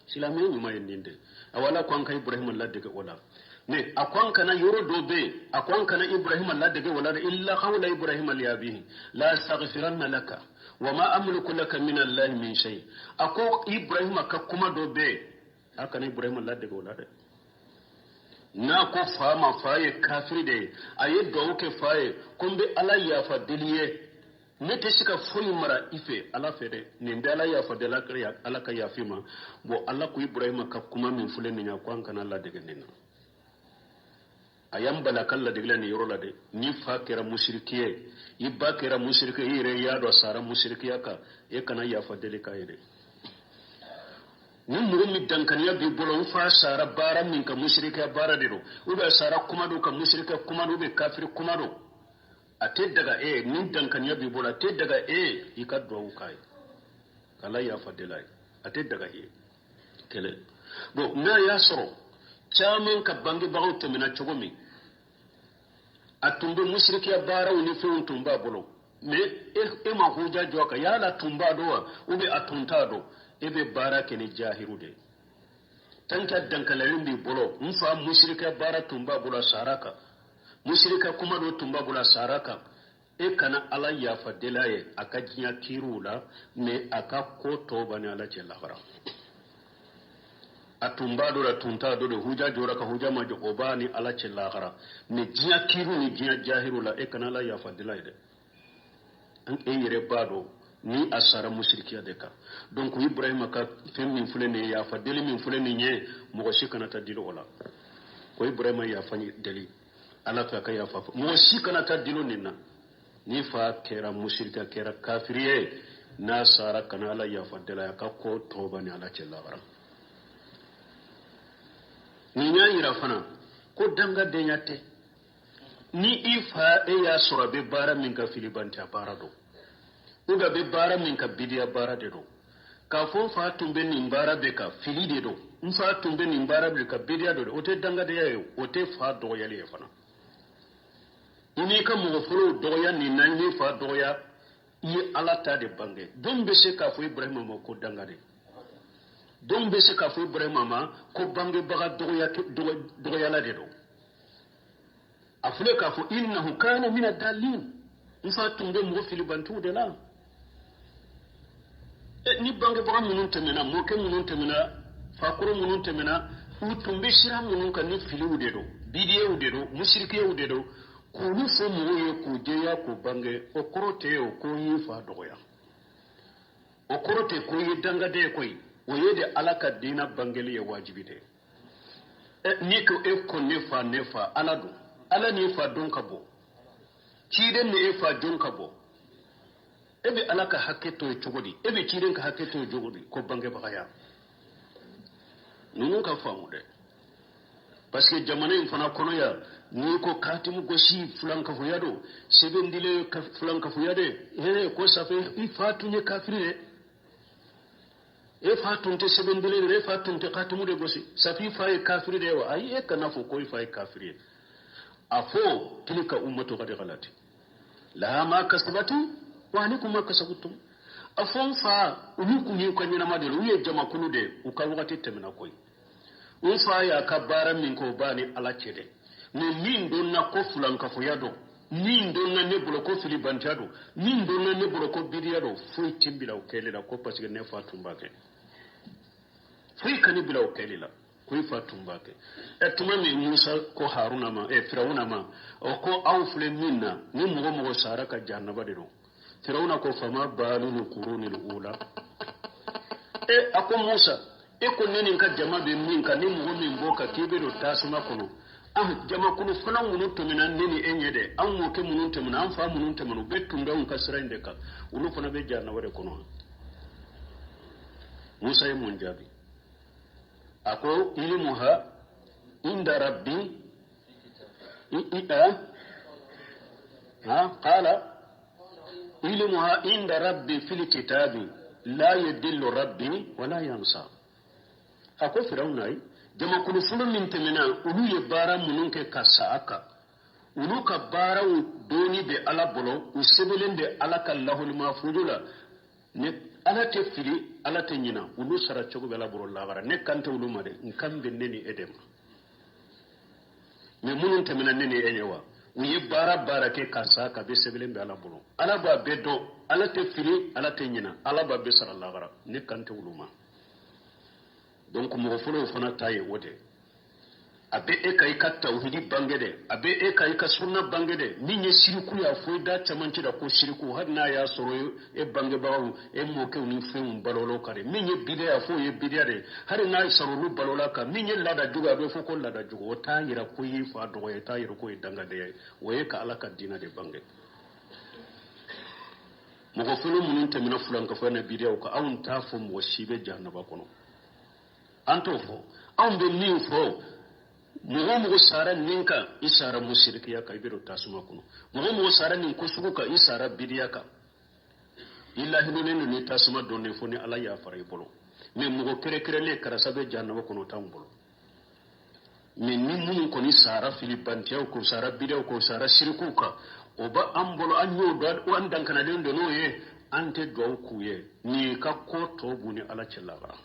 Silamɛya ɲuman ye nin de. Awa, Ala ko an ka Ibrahima ladege o la. Mais a ko an kana, yɔrɔ dɔ bɛ yen, a ko an kana Ibrahima ladege o la dɛ. إلا قول إبراهيم لأبيه لأستغفرن لك وما أملك لك من الله من شيء. A ko Ibrahima ka kuma dɔ bɛ yen, a kana Ibrahima ladege o la dɛ. N'a ko fa ma, fa ye kafiri de ye, a ye duwawu kɛ fa ye ko n bɛ Ala yafa deli ye, ne tɛ se ka foyi mara i fɛ Ala fɛ dɛ, nin bɛ Ala yafa deli, Ala ka yafa i ma. Bon, Ala ko Ibrahima ka kuma min filɛ nin ye, ko an kana ladege nin na. A y'an bala ka ladegela nin yɔrɔ la dɛ. Ni fa kɛra musiriki ye, i ba kɛra musiriki, i yɛrɛ y'a dɔn sara musirikiya kan, e kana yafa deli k'a ye dɛ. Ni mɔgɔ min dankaniya b'i bolo, n fa sara baara min ka musirikiya baara de don, ou bien sara kuma don ka musirikiya kuma don, ou bien kafiri kuma don. A tɛ daga e ye, ni dankaniya b'i bolo, a tɛ daga e ye i ka duwawu k'a ye k'Ala yafa deli a ye, a tɛ daga i ye. Kelen. Bon, n'a y'a sɔrɔ caman ka bangebagaw tɛmɛna cogo min, a tun bɛ musirikiya baaraw ni fɛnw tun b'a bolo, mais e ma huja jɔ a kan, yala tun b'a dɔn wa ou bien a tun t'a dɔn, e bɛ baara kɛ ni jahiru de ye. Tant que dankalalen b'i bolo, n fa musirikiya baara tun b'a bolo, a sara kan, musirika kuma dɔ tun b'a bolo, a sara kan, e kana Ala yafa deli a ye a ka diɲɛ kiiriw la, mais a ka ko tɔw b'a ni Ala cɛ lahara. A tun b'a dɔn, a tun t'a dɔn de, huja jɔra ka huja ma jɔ, o b'a ni Ala cɛ lahara. Mais diɲɛ kiiriw ni diɲɛ jahiru la, e kana Ala yafa deli a ye dɛ. E yɛrɛ b'a dɔn ni a sara musirikiya de kan. Donc Ibrahima ka fɛn min filɛ nin ye, yafa deli min filɛ nin ye, mɔgɔ si kana taa dili o la ko Ibrahima yafa deli Ala fɛ a ka yafa. Mɔgɔ si kana taa dili nin na. Ni fa kɛra musirika, kɛra kafiri ye, n'a sara, kana Ala yafa deli a ka ko tɔ b'a ni Ala cɛ lahara. Nin y'a yira fana ko dangadenya tɛ. Ni i fa, e y'a sɔrɔ a bɛ baara min ka filibantiya baara don, ou bien a bɛ baara min ka bidiya baara de don, k'a fɔ n fa tun bɛ nin baara bɛ ka fili de don, n fa tun bɛ nin baara bɛ ka bidiya don, o tɛ dangadenya ye, o tɛ fa dɔgɔyali ye fana. I n'i ka mɔgɔ fɔlɔw dɔgɔya nin na, i n'i fa dɔgɔya, i ye Ala ta de bange. Don bɛ se k'a fɔ Ibrahima ma ko dangaden, don bɛ se k'a fɔ Ibrahima ma ko bangebaga dɔgɔyala de don. A filɛ k'a fɔ innahu kana mina dalin, n fa tun bɛ mɔgɔ filibantiw de la. Ni bangebaga minnu tɛmɛna, mɔkɛ minnu tɛmɛna, fakɔrɔ minnu tɛmɛna, u tun bɛ sira minnu kan ni filiw de don, bidiyew de don, musirikiyew de don, k'olu fɔ mɔgɔw ye k'u jɛya k'u bange, o kɔrɔ tɛ o ko y'i fa dɔgɔya, o kɔrɔ tɛ ko ye dangaden ye koyi. O ye de Ala ka diinɛ bangeli ye wajibi de ye. N'i ko e ko ne fa, ne fa Ala don, Ala n'i fa don ka bɔ, ciden ni e fa don ka bɔ, e bɛ Ala ka hakɛ to ye cogo di? E bɛ ciden ka hakɛ to ye cogo di? Ko bangebagaya ninnu ka faamu dɛ, parce que jamana in fana kɔnɔ yan, n'i ko katimu gosi filankafoya don, sɛbɛndile filankafoya de, he ko safe i fa tun ye kafiri ye, e fa tun tɛ sɛbɛndile de, e fa tun tɛ katimu de gosi, safi i fa ye kafiri de ye wa? Ayi, e kana fɔ ko i fa ye kafiri ye. A fɔ tilka ummatu qad khalat laha ma kasabatu wa alaykum ma kasabtum. A fɔ n fa, olu kun y'u ka ɲɛnama de ye, u ye jamakulu de ye, u ka wagati tɛmɛna koyi. N fa y'a ka baara min kɛ, o b'a ni Ala cɛ dɛ. Mais min donna ko filankafoya don, min donna ne bolo ko filibantiya don, min donna ne bolo ko bidiya don, foyi tɛ n bila o kɛli la ko parce que ne fa tun b'a kɛ. Foyi ka ne bila o kɛli la ko i fa tun b'a kɛ. Tuma min Musa ko Haruna ma, Firawuna ma, o ko aw filɛ min na, ni mɔgɔ mɔgɔ sara ka jahanaba de don. Firawuna ko fama balul qurunil ula. A ko Musa, e ko ne ni n ka jama bɛ min kan, ni mɔgɔ min b'o kan k'i bɛ don tasuma kɔnɔ, jamakulu fana minnu tɛmɛna ne ni e ɲɛ dɛ, an mɔkɛ minnu tɛmɛna, an fa minnu tɛmɛna, u bɛɛ tun bɛ anw ka sira in de kan, olu fana bɛ jahanaba de kɔnɔ. Musa ye mun jaabi? A ko ilimuha inda rabbi qala ilimuha inda rabbi fil kitabi la yadillu rabbi wala yansa. A ko Firawuna ye jamakulu fɔlɔ min tɛmɛna, olu ye baara minnu kɛ ka sa a kan, olu ka baaraw donni bɛ Ala bolo, u sɛbɛnlen bɛ Ala ka lahul mahfuzu la. Ne Ala tɛ fili, Ala tɛ ɲina, olu sara cogo bɛ Ala bolo lahara. Ne kan tɛ olu ma dɛ, n kan bɛ ne ni e de ma. Mais minnu tɛmɛna ne ni e ɲɛ wa, u ye baara baara kɛ ka sa ka bɛ sɛbɛnlen bɛ Ala bolo. Ala b'a bɛɛ dɔn, Ala tɛ fili, Ala tɛ ɲina, Ala b'a bɛɛ sara lahara. Ne kan tɛ olu ma. Donc mɔgɔ fɔlɔw fana ta ye o de. A bɛ e ka i ka tawhidi bange dɛ, a bɛ e ka i ka sunna bange dɛ. Min ye siriku ye, a fɔ i da cɛmancɛ la ko siriku, hali n'a y'a sɔrɔ e bangebagaw, e mɔkɛw ni fɛnw balola kan dɛ. Min ye bidiya, a fɔ o ye bidiya de, hali n'a sɔrɔ olu balola kan. Min ye laada jugu, a bɛ fɔ ko laada jugu. O t'a yira ko i y'i fa dɔgɔya, o t'a yira ko ye dangadenya ye, o ye ka Ala ka diinɛ de bange. Mɔgɔ fɔlɔ minnu tɛmɛna filankafoya ni bidiyaw kan, anw t'a fɔ mɔgɔ si bɛ jahanaba kɔnɔ, an t'o fɔ. Anw bɛ min fɔ, Mɔgɔ o mɔgɔ sara nin kan, i sara musirikiya kan, i bɛ don tasuma kɔnɔ. Mɔgɔ o mɔgɔ sara nin ko sugu kan, i sara bidiya kan, i lahidunen don ni tasuma donnen fo ni Ala yafara i bolo. Mais mɔgɔ kɛrɛkɛrɛlen karisa bɛ jahanama kɔnɔ, o t'anw bolo. Mais ni minnu kɔni sara filibantiyaw kan, sara bidiyaw kan, sara sirikuw kan, o b'an bolo, an y'o dɔn, an dankanalen don n'o ye, an tɛ duwawu k'u ye. N'i ka ko tɔ b'u ni Ala cɛ lahara.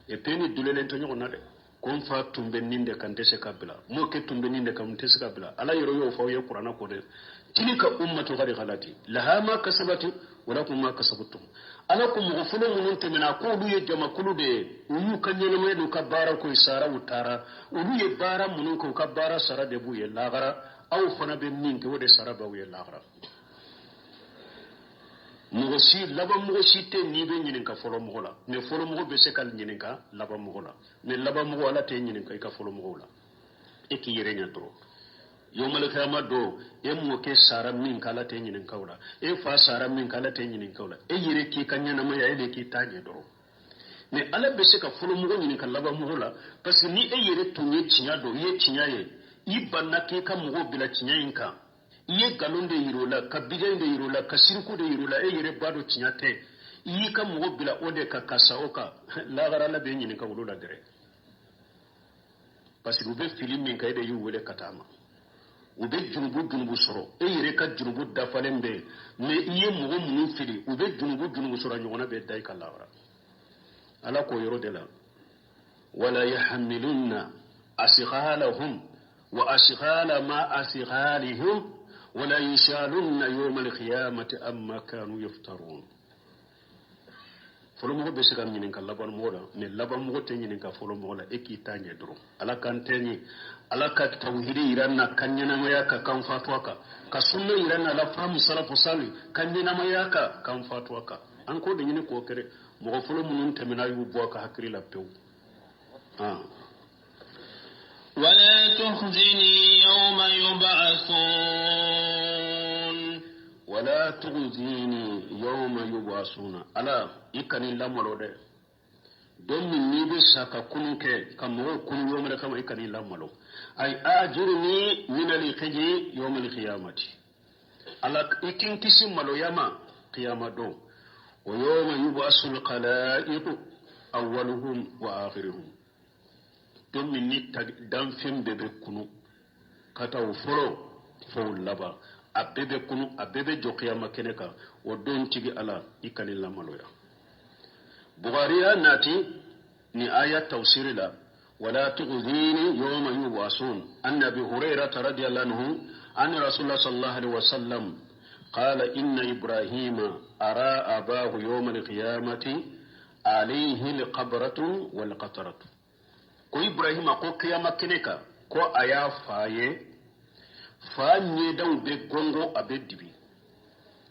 Et puis ni dulelen tɛ ɲɔgɔn na dɛ. Ko n fa tun bɛ nin de kan, n tɛ se ka bila, mɔkɛ tun bɛ nin de kan, n tɛ se ka bila. Ala yɛrɛ y'o fɔ aw ye kuranɛ kɔ dɛ. Tilka ummatu qad khalati laha ma kasabati wa lakum ma kasabtum. Ala ko mɔgɔ fɔlɔ minnu tɛmɛna, k'olu ye jamakulu de ye, u y'u ka ɲɛnamaya n'u ka baara ko sara, u taara. Olu ye baara minnu kɛ, u ka baara sara de b'u ye lahara. Aw fana bɛ min kɛ, o de sara b'aw ye lahara. Mɔgɔ si laban mɔgɔ si tɛ n'i bɛ ɲininka fɔlɔ mɔgɔ la, mais fɔlɔ mɔgɔ bɛ se ka ɲininka laban mɔgɔ la, mais laban mɔgɔ Ala tɛ ɲininka i ka fɔlɔ mɔgɔw la. E k'i yɛrɛ ɲɛ dɔrɔn. Yomalikiyama don, e mɔkɛ sara min kan, Ala tɛ ɲininka o la. E fa sara min kan, Ala tɛ ɲininka o la. E yɛrɛ k'i ka ɲɛnamaya, e de k'i ta ɲɛ dɔrɔn. Mais Ala bɛ se ka fɔlɔ mɔgɔ ɲininka laban mɔgɔ la, parce que ni e yɛrɛ tun ye tiɲɛ dɔn, i ye tiɲɛ ye, i banna k'i ka mɔgɔw bila tiɲɛ in kan, i ye nkalon de yir'o la, ka bidiya in de yir'o la, ka siriku de yir'o la, e yɛrɛ b'a dɔn tiɲɛ tɛ, i y'i ka mɔgɔ bila o de kan ka sa o kan, lahara Ala bɛ ɲininka olu la dɛrɛ. Parce que u bɛ fili min kan, e de y'u wele ka taa ma. U bɛ junubu sɔrɔ, e yɛrɛ ka junubu dafalen bɛ yen, mais i ye mɔgɔ minnu fili, u bɛ junubu sɔrɔ, a ɲɔgɔnna bɛ da i kan lahara. Ala k'o yɔrɔ de la, wala yahmilunna asghalahum wa asghala ma asghalihim wala yushalunna yawma alqiyamati amma kanu yaftarun. Fɔlɔmɔgɔ bɛ se ka ɲininka labanmɔgɔ la, mais labanmɔgɔ tɛ ɲininka fɔlɔmɔgɔ la. E k'i ta ɲɛ dɔrɔn. Ala k'an tɛ ɲɛ, Ala ka tawhidi yira n na, ka ɲɛnamaya ka kan fatuwa kan, ka sunna yira n na, ala faamu salafu sali, ka ɲɛnamaya ka kan fatuwa kan. An k'o de ɲini k'o kɛ. Mɔgɔ fɔlɔ minnu tɛmɛna y'u bɔ a ka hakili la pewu. Wala tukhzini yawma yub'athun. Wala tukhzini yawma yub'athuna. Ala, i kana n lamalo dɛ. Don min n'i bɛ sa ka kunu kɛ ka mɔgɔw kunu yomale kama, i kana n lamalo. Ay ajirni min al-khizyi yawma al-qiyamati. Ala, i k'i n kisi maloya ma qiyama don. Wa yawma yub'asu al-khalaiqu awwaluhum wa akhiruhum. Don min ni danfɛn bɛɛ bɛ kunu ka taa o fɔlɔ fo o laban, a bɛɛ bɛ kunu, a bɛɛ bɛ jɔ kiyama kɛnɛ kan. O don tigi Ala, i kana n lamaloya. Bukhari y'a nati ni aya tafsiri la, wala tukhzini yawma yub'asun, an Abi Hurairata radiyallahu anhu an Rasulullah sallallahu alaihi wasallam qala inna Ibrahima ara abahu yawma alqiyamati alayhi alqabratu walqatratu. Ko Ibrahima ko kiyama kɛnɛ kan, ko a y'a fa ye, fa ɲɛdaw bɛ gongo, a bɛ dibi,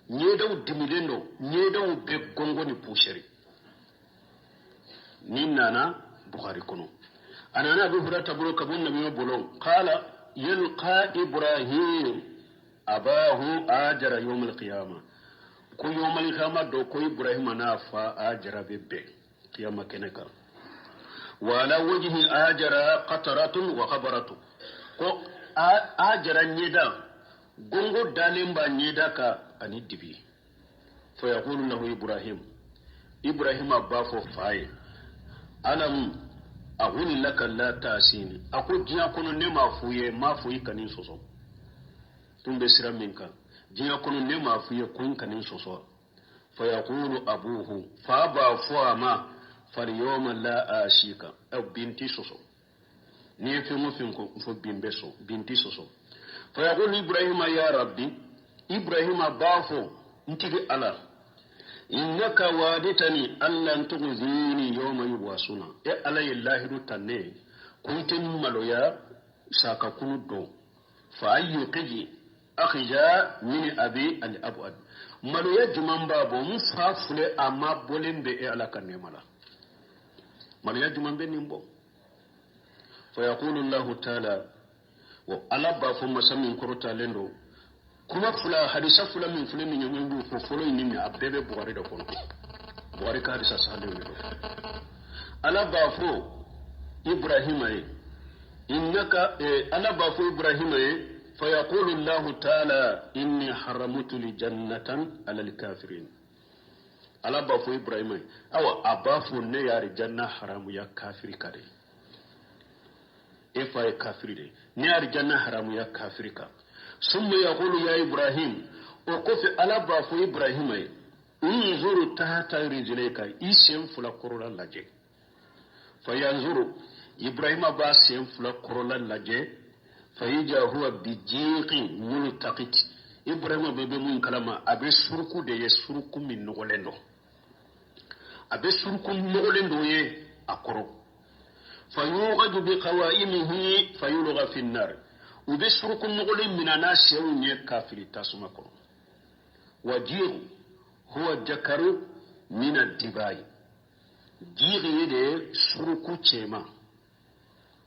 ɲɛdaw dimilen don, ɲɛdaw bɛ gongo ni poussière. Ni nana Bukhari kɔnɔ, a nana Abu Hurairata bolo ka bɔ nabi bolo, qala yalqa Ibrahim abahu ajara yawm alqiyama. Ko yawm alqiyama do, ko Ibrahima n'a fa ajara bɛ bɛn kiyama kɛnɛ kan. Wa ala wajhi ajara qataratun wa khabaratu. Ko ajara ɲɛda gongo dalen b'a ɲɛda kan ani dibi. Fa yaqulu lahu Ibrahim, Ibrahima b'a fɔ fa ye, alam aqul laka la ta'sini. A ko diɲɛ kɔnɔ ne m'a f'u ye, m'a fɔ i kan'i sɔsɔ. Tun bɛ sira min kan diɲɛ kɔnɔ, ne m'a f'u ye ko n kan'i sɔsɔ. Fa yaqulu abuhu, fa b'a fɔ a ma, fal yawma la asika, ɛ bi n t'i sɔsɔ. N'i ye fɛn o fɛn ko fɔ bi n bɛ sɔn, bi n t'i sɔsɔ. Fa yaqulu Ibrahima ya rabbi, Ibrahima b'a fɔ n tigi Ala, innaka wa'adtani allan tukhzini yawma yub'asuna. E Ala ye lahidu ta ne ye ko i tɛ n maloya sa ka kunu don. Fa ayyu khizyi akhja min abi al abwad. Maloya jumɛn b'a bɔ n fa filɛ, a ma bɔlen bɛ e Ala ka nɛɛma la. Maloya jumɛn bɛ nin bɔ? Fa yaqulu Allahu ta'ala, wa Ala b'a fɔ masa min kɔrɔtalen don. Kuma fila, hadisa fila min filɛ nin ye, min b'u fɔ fɔlɔ in ni min, a bɛɛ bɛ Bukhari de kɔnɔ. Bukhari ka hadisa sahalen de don. Ala b'a fɔ Ibrahima ye, Innaka ala b'a fɔ Ibrahima ye, fayaqulu Allahu ta'ala inni haramtu li jannatan ala al-kafirin. Ala b'a fɔ Ibrahima ye, awa a b'a fɔ ne ye arijanna haramuya kafiri kan de. E fa ye kafiri de, ne ye arijanna haramuya kafiri kan. Summa yaqulu ya Ibrahim, o kɔfɛ ala b'a fɔ Ibrahima ye, unzuru tahta rijlayka, i sen fila kɔrɔla lajɛ. Fayanzuru, Ibrahima b'a sen fila kɔrɔla lajɛ, fayija huwa bijiqin multaqit. Ibrahima bɛ mun kalama, a bɛ suruku de ye, suruku min nɔgɔlen don, a bɛ suruku nɔgɔlen dɔ ye a kɔrɔ. Fayugadu bi qawaimihi fayulgha fi nnar, u bɛ suruku nɔgɔlen minɛ n'a senw ye k'a fili tasuma kɔnɔ. Wa jiru huwa jakaru min ad-dibai, jiru ye de ye suruku cɛman,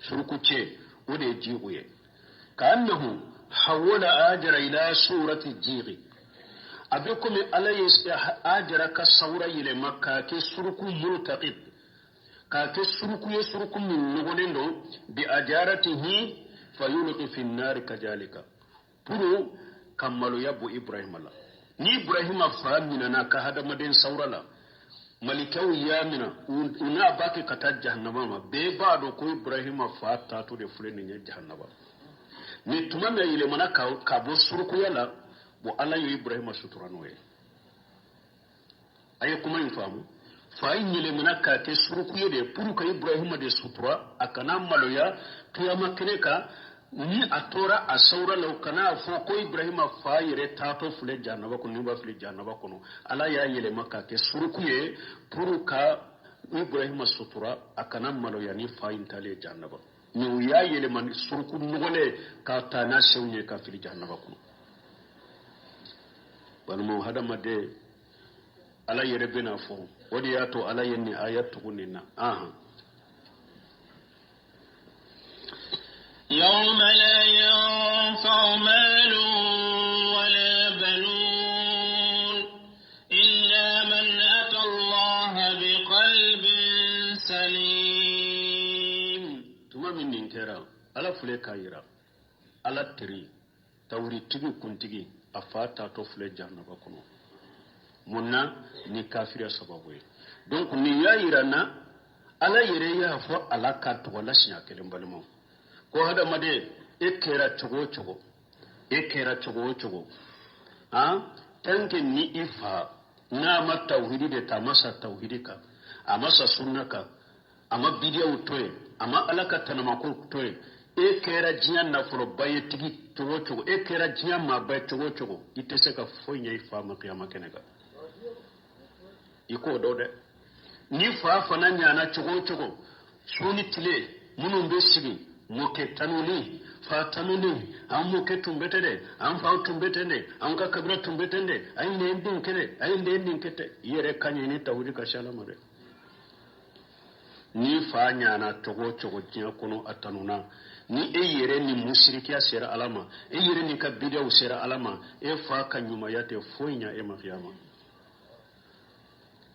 suruku cɛ, o de ye jiru ye. Ka'annahu hawala ajara ila surati jiri, a bɛ komi ala ye ajara ka sawura yɛlɛma k'a kɛ suruku multaqit, k'a kɛ suruku ye, suruku min nɔgɔlen don, bi ajaratihi fayulqi fi nnari kajalika, pour ka maloya bɔ Ibrahima la. Ni Ibrahima fa minɛna ka hadamaden sawura la, malikɛw y'a minɛ, u n'a b'a kɛ ka taa jahanama ma, bɛɛ b'a dɔn ko Ibrahima fa taatɔ de filɛ nin ye jahanama. Ni tuma min a yɛlɛmana ka bɔ surukuya la, bon ala ye Ibrahima sutura n'o ye. A ye kuma in faamu? Fa in yɛlɛmana k'a kɛ suruku ye de pour ka Ibrahima de sutura, a kana maloya kiyama kɛnɛ kan. Ni a tora a sawura la, o kana fɔ ko Ibrahima fa yɛrɛ taatɔ filɛ jahanaba kɔnɔ, n'u b'a fili jahanaba kɔnɔ. Ala y'a yɛlɛma k'a kɛ suruku ye pour ka Ibrahima sutura, a kana maloya ni fa in taalen jahanaba. Mais u y'a yɛlɛma ni suruku nɔgɔlen k'a ta n'a senw ye ka fili jahanaba kɔnɔ. Balimaw, hadamaden, ala yɛrɛ bɛna fɔ, o de y'a to ala ye nin aya tugu nin na. Ahan. يوم لا ينفع مال ولا بنون إلا من أتى الله بقلب سليم. Tuma min nin kɛra, ala filɛ k'a yira, ala teri tawuritigi kuntigi, a fa taatɔ filɛ jahanaba kɔnɔ. Mun na? Ni kafiriya sababu ye. Donc nin y'a yira na, ala yɛrɛ y'a fɔ ala ka tɔgɔ la siɲɛ kelen. Balimaw, ko hadamaden, e kɛra cogo o cogo, e kɛra cogo o cogo, han, tant que ni i fa n'a ma tawhidi de ta, a ma sa tawhidi kan, a ma sa sunna kan, a ma bidiyaw to yen, a ma ala ka tanamako to yen, e kɛra diɲɛ nafoloba ye tigi cogo o cogo, e kɛra diɲɛ maaba ye cogo o cogo, i tɛ se ka foyi ɲɛ i fa ma kiyama kɛnɛ kan. I k'o dɔn dɛ. Ni fa fana ɲana cogo o cogo, su ni tile minnu bɛ sigi mɔkɛ tanuni, fa tanuni, an mɔkɛ tun bɛ ten dɛ, an faw tun bɛ ten dɛ, an ka kabila tun bɛ ten dɛ, a ye nin den kɛ dɛ, a ye nin kɛ ten, i yɛrɛ ka ɲi ni tawhidi ka se ala ma dɛ. Ni fa ɲana cogo o cogo diɲɛ kɔnɔ, a tanuna, ni e yɛrɛ ni musirikiya sera ala ma, e yɛrɛ ni ka bidaw sera ala ma, e fa ka ɲumanya tɛ foyi ɲa e ma kiyama.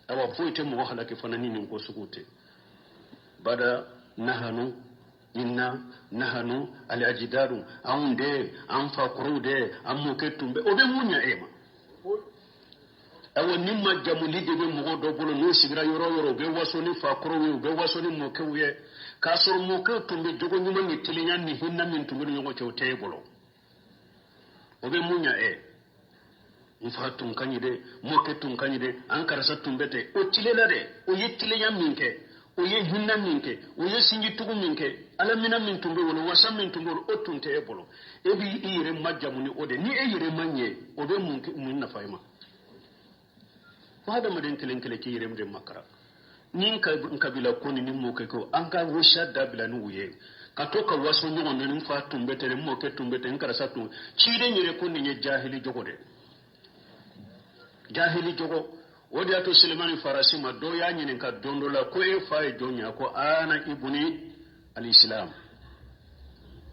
Awa, foyi tɛ mɔgɔ halaki fana ni nin ko sugu tɛ. Bada nahanu inna nahanu alajidaru, anw de, an fa kɔrɔw de, an mɔkɛ tun bɛ, o bɛ mun ɲa e ma? Awa, ni ma jamuli de bɛ mɔgɔ dɔ bolo, n'u sigira yɔrɔ o yɔrɔ, u bɛ waso ni fa kɔrɔw ye, u bɛ waso ni mɔkɛw ye, k'a sɔrɔ mɔkɛw tun bɛ jogo ɲuman ni telenya ni hinɛ min tun bɛ ni ɲɔgɔn cɛ, o tɛ e bolo. O bɛ mun ɲa e? N fa tun ka ɲi dɛ, mɔkɛ tun ka ɲi dɛ, an karisa tun bɛ ten. O tilela dɛ, o ye tilenya min kɛ, o ye hinɛ min kɛ, o ye sinjitugu min kɛ, alamina min tun bɛ bolo, wasa min tun bɛ bolo, o tun tɛ e bolo. E b'i i yɛrɛ majamu ni o de. Ni e yɛrɛ ma ɲɛ, o bɛ mun nafa e ma? Fo hadamaden kelen kelen k'i yɛrɛ de makara ni n kabila ko ni mɔkɛ ko, an ka wasiya dabila ni u ye, ka to ka waso ɲɔgɔn na, ni n fa tun bɛ ten, n mɔkɛ tun bɛ ten, n karisa tun. Ciden yɛrɛ ko nin ye jahili jogo de, jahili jogo. O de y'a to Selemani Farasi ma, dɔ y'a ɲininka don dɔ la ko e fa ye jɔn ye? A ko ana ibuni alislam,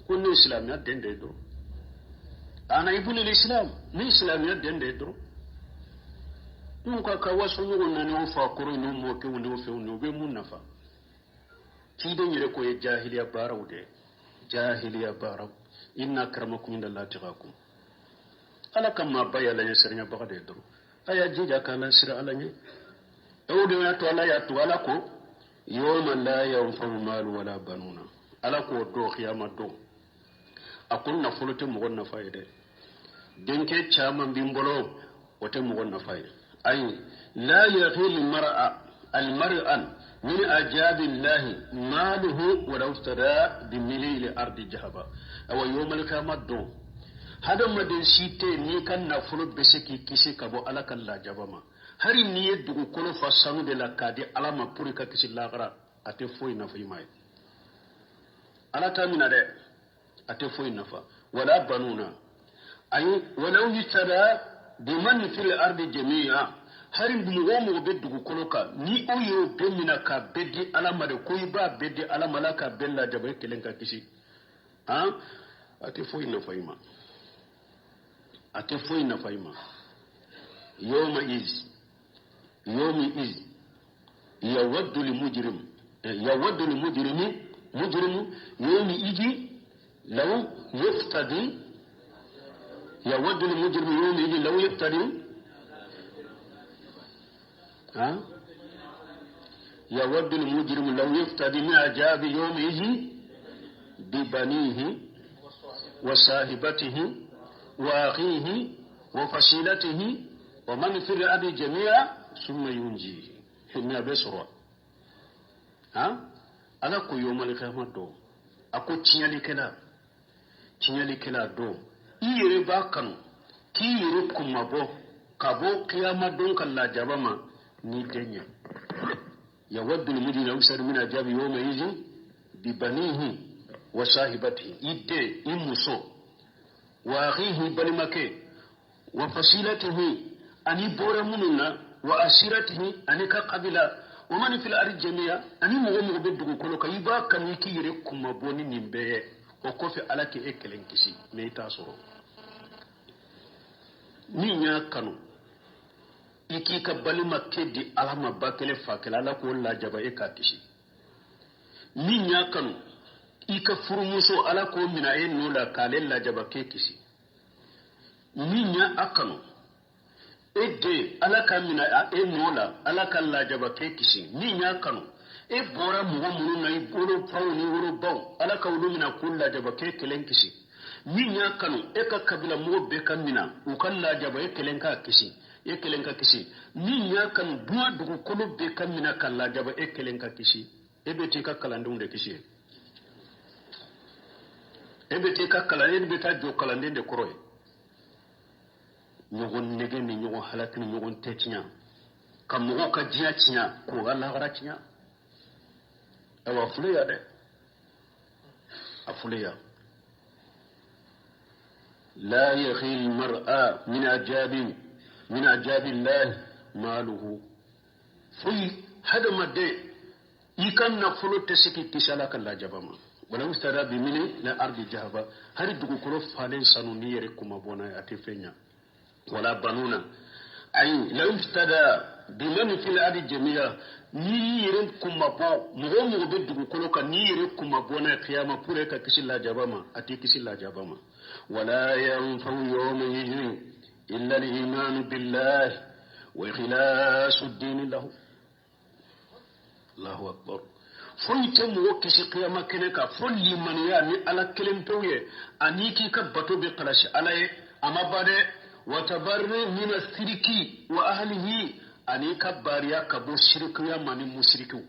ko ne silamɛya den de ye dɔrɔn. Ana ibuni alislam, ne silamɛya den de ye dɔrɔn. N'u ka waso ɲɔgɔn na n'o fa kɔrɔ n'o mɔkɛw n'o fɛnw, o bɛ mun nafa? Ciden yɛrɛ ko ye jahiliya baaraw de ye. Jahiliya baaraw. Inna akramakum indallahi atqakum. Ala ka maaba ye ala ɲɛsiranyabaga de ye dɔrɔn. A y'a jija k'a siran Ala ɲɛ. O de y'a to Ala y'a to Ala ko yawma la yanfa'u malu wala banuna. Ala k'o don kiyama don. A ko nafolo tɛ mɔgɔ nafa ye dɛ. Denkɛ caman bɛ n bolo o tɛ mɔgɔ nafa ye. Ayi la yaghil mar'a al mar'an min ajabi llahi maluhu walaw iftara bi milil ardi jahaba. Awa yawmal kiyama don. Hadamaden si tɛ yen n'i ka nafolo bɛ se k'i kisi ka bɔ Ala ka lajaba ma. Hali n'i ye dugukolo fa sanu de la k'a di Ala ma pour i ka kisi lahara, a tɛ foyi nafa i ma ye. Ala t'a minɛ dɛ, a tɛ foyi nafa. Wala banuna. Ayi walaw iftara biman fil ardi jami'a. Hali mɔgɔ o mɔgɔ bɛ dugukolo kan ni o y'o bɛɛ minɛ k'a bɛɛ di Ala ma de, ko i b'a bɛɛ di Ala ma, Ala k'a bɛɛ lajaba e kelen ka kisi. Han, a tɛ foyi nafa i ma. A tɛ foyi nafa i ma. Yawma iz yawmi iz yawaddu li mujrim yawaddu li mujrimi mujrimu yawmi iji law yuftadi yawaddu li mujrimu yawmi iji law yuftadi ha yawaddu li mujrimu law yuftadi min ajabi yawmi iji bi banihi wa sahibatihi wa akhihi wa fasilatihi wa man fil ardi jami'a summa yunjihi. Hinna bɛ sɔrɔ. Ha? Ala ko yawmal qiyamah don. A ko tiɲɛlikɛla don. I yɛrɛ b'a kanu k'i yɛrɛ kunmabɔ ka bɔ kiyama don ka lajaba ma n'i den ye. Yawaddu al-mujrimu law yusar min ajabi yawma idhin bi banihi wa sahibatihi. I den, i muso, wa akhihi balimakɛ, wa fasilatihi ani bɔra minnu na, wa asiratihi ani ka kabila, wa man fil ardi jami'a ani mɔgɔ mɔgɔ bɛ dugukolo kan, i b'a kanu i k'i yɛrɛ kunmabɔ ni nin bɛɛ ye. O kɔfɛ Ala k'e kelen kisi, mɛ i t'a sɔrɔ. Min y'a kanu i k'i ka balimakɛ di Ala ma ba kelen fa kelen, Ala k'o lajaba e k'a kisi. Min y'a kanu i ka furumuso, Ala k'o minɛ e nɔ la k'ale lajaba k'e kisi. Min y'a kanu e den, Ala ka minɛ e nɔ la, Ala ka lajaba k'e kisi. Min y'a kanu e bɔra mɔgɔ minnu na, i wolofaw ni wolobaw, Ala ka olu minɛ k'u lajaba k'e kelen kisi. Min y'a kanu e ka kabila mɔgɔ bɛɛ ka minɛ u ka lajaba e kelen k'a kisi, e kelen ka kisi. Min y'a kanu diɲɛ dugukolo bɛɛ ka minɛ ka lajaba e kelen ka kisi. E bɛ t'i ka kalandenw de kisi. E bɛ t'i ka kalan, e bɛ taa jɔ kalanden de kɔrɔ ye. Ɲɔgɔn nɛgɛ ni ɲɔgɔn halaki ni ɲɔgɔn tɛ tiɲɛ, ka mɔgɔw ka diɲɛ tiɲɛ k'u ka lahara tiɲɛ. Ayiwa, a filɛ yan dɛ, a filɛ yan. La yakhil mar'a min ajabi min ajabi llahi maluhu. Foyi hadamaden i ka nafolo tɛ se k'i kisi Ala ka lajaba ma. Walaw iftara bi mini la ardi jahaba. Hali dugukolo falen sanu n'i yɛrɛ kunmabɔ n'a ye, a tɛ fɛn ɲɛ. Wala banuna ayi law iftada biman fil ardi jami'a. N'i y'i yɛrɛ kunmabɔ, mɔgɔ o mɔgɔ bɛ dugukolo kan, n'i yɛrɛ kunmabɔ n'a ye kiyama pour e ka kisi lajaba ma, a t'i kisi lajaba ma. Wala yanfa'u yawma idhin illa al-imanu billahi wa ikhlasu ad-dini lahu. Allahu akbar. Foyi tɛ mɔgɔ kisi kiyama kɛnɛ kan fo limaniya ni Ala kelen pewu ye, ani k'i ka bato bɛ kalasi Ala ye. A ma ban dɛ. Wa tabarri mina siriki wa ahlihi, ani ka bariya ka bɔ sirikuya ma ni musirikiw.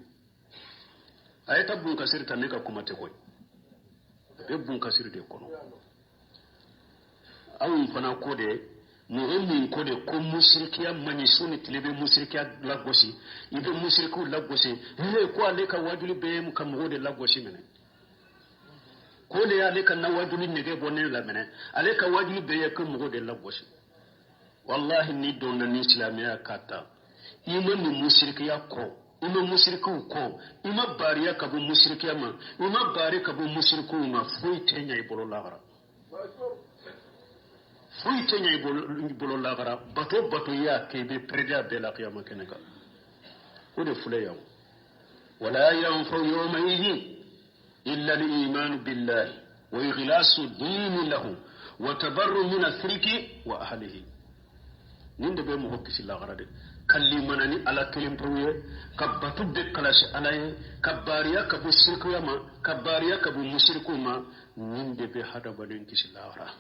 A ye taa bunkasiri ta, ne ka kuma tɛ koyi, a bɛ bunkasiri de kɔnɔ. Anw fana ko de, mɔgɔ min ko de ko musirikiya man ɲi, su ni tile bɛ musirikiya lagosi, i bɛ musirikiw lagosi. He, ko ale ka wajuli bɛ ka mɔgɔw de lagosi minɛ, ko de y'ale ka na wajuli nege bɔ ne la minɛ, ale ka wajuli bɛɛ ye ka mɔgɔw de lagosi. Walahi, ni donna ni silamɛya ka taa, i ma nin musirikiya kɔ, i ma musirikiw kɔ, i ma bariya ka bɔ musirikiya ma, i ma bari ka bɔ musirikiw ma, foyi tɛ ɲɛ i bolo lahara. Foyi tɛ ɲɛ i bolo lahara. Bato bato y'a kɛ, i bɛ pɛrɛdi a bɛɛ la kiyama kɛnɛ kan. O de filɛ yan. Wala yanfa'u yawma idhin illa al-imanu billahi. Wa ikhlasu dini lahu wa tabarru min asiriki wa ahlihi. Nin de bɛ mɔgɔ kisi lahara de, ka limana ni Ala kelen pewu ye, ka bato bɛɛ kalasi Ala ye, ka baariya ka bɔ sirikuya ma, ka baariya ka bɔ musirikuw ma. Nin de bɛ hadamaden kisi lahara.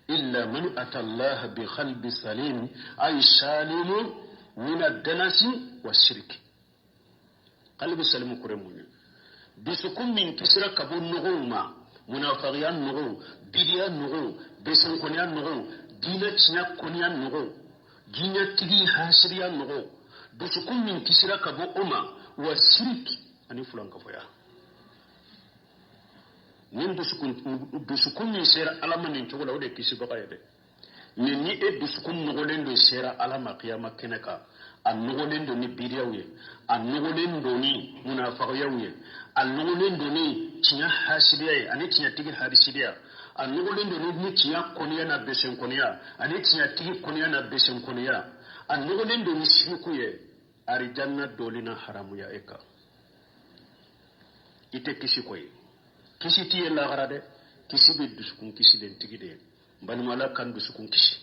Illa man ata Allah bi qalbi salim, ay salimun min ad-danasi wa shirki. Qalbi salim kure mun ye? Dusukun min kisira ka bɔ nɔgɔw ma, munafagiya nɔgɔw, bidiya nɔgɔw, besenkɔniya nɔgɔw, diinɛ tiɲɛ kɔniya nɔgɔw, diinɛtigi hasiriya nɔgɔw, dusukun min kisira ka bɔ o ma, wa siriki ani fulankafoya. Nin dusukun min sera Ala ma nin cogo la, o de ye kisibaga ye dɛ. Mɛ ni e dusukun nɔgɔlen don sera Ala ma kiyama kɛnɛ kan, a nɔgɔlen don ni bidiyaw ye, a nɔgɔlen don ni munafagayaw ye, a nɔgɔlen don ni tiɲɛ hasidiya ye ani tiɲɛtigi hasidiya, a nɔgɔlen don ni tiɲɛ kɔniya n'a besenkɔniya ani tiɲɛtigi kɔniya n'a besenkɔniya, a nɔgɔlen don ni siriku ye, arijanna doli na haramuya e kan. I tɛ kisi koyi, kisi t'i ye lahara dɛ. Kisi bɛ dusukun kisilen tigi de ye. N balima, Ala k'an dusukun kisi,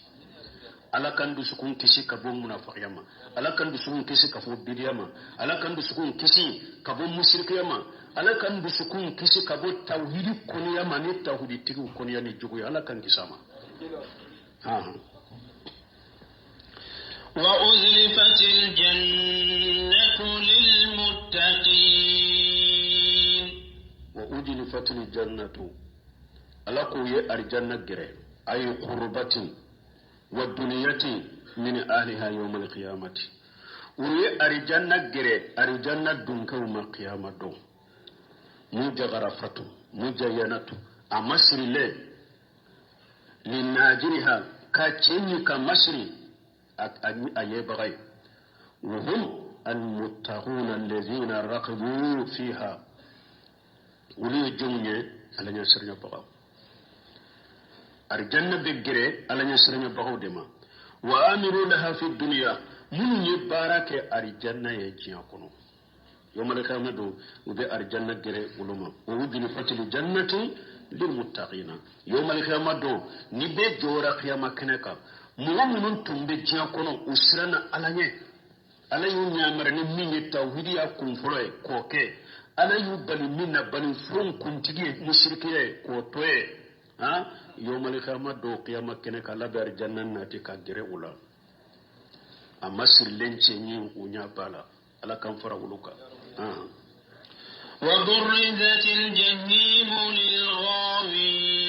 Ala k'an dusukun kisi ka bɔ munafagiya ma, Ala k'an dusukun kisi ka bɔ bidiya ma, Ala k'an dusukun kisi ka bɔ musirikiya ma, Ala k'an dusukun kisi ka bɔ tawhidi kɔniya ma ni tawhiditigiw kɔniya ni juguya. Ala k'an kisi a ma. Wa uzlifatil jannatu lil muttaqin. Wa uzlifatil jannatu, Ala k'u ye arijanna gɛrɛ, ay qurbatin wa duniyati min ahliha yawmal qiyamati. U ye arijanna gɛrɛ arijanna dunkew ma kiyama don. Mujagarafatu mujayanatu, a masirile linajiriha, ka cɛ ka masiri a yebaga ye. Wa hum almuttaquna alladhina raqibu fiha, olu ye jɔnw ye? Ala ɲɛsiranɲɛbagaw. Arijanna bɛ gɛrɛ Ala ɲɛsiranɲɛbagaw de ma. Wa amilu laha fi dunya, minnu ye baara kɛ arijanna ye diɲɛ kɔnɔ, yawmal qiyamah don u bɛ arijanna gɛrɛ olu ma. Wa uzlifatil jannatu lil muttaqina, yawmal qiyamah don ni bɛɛ jɔra kiyama kɛnɛ kan, mɔgɔ minnu tun bɛ diɲɛ kɔnɔ, u siranna Ala ɲɛ, Ala y'u ɲamara ni min ye, tawhidiya kun fɔlɔ ye k'o kɛ, Ala y'u bali min na, bali fɛnw kuntigi ye musirikiya ye k'o to ye. Han, yawmal qiyamah don kiyama kɛnɛ kan, Ala bɛ arijanna nati ka gɛrɛ u la, a ma sirilen cɛ ɲi u ɲɛ b'a la. Ala k'an fara olu kan. Wa burrizatil jahimu lil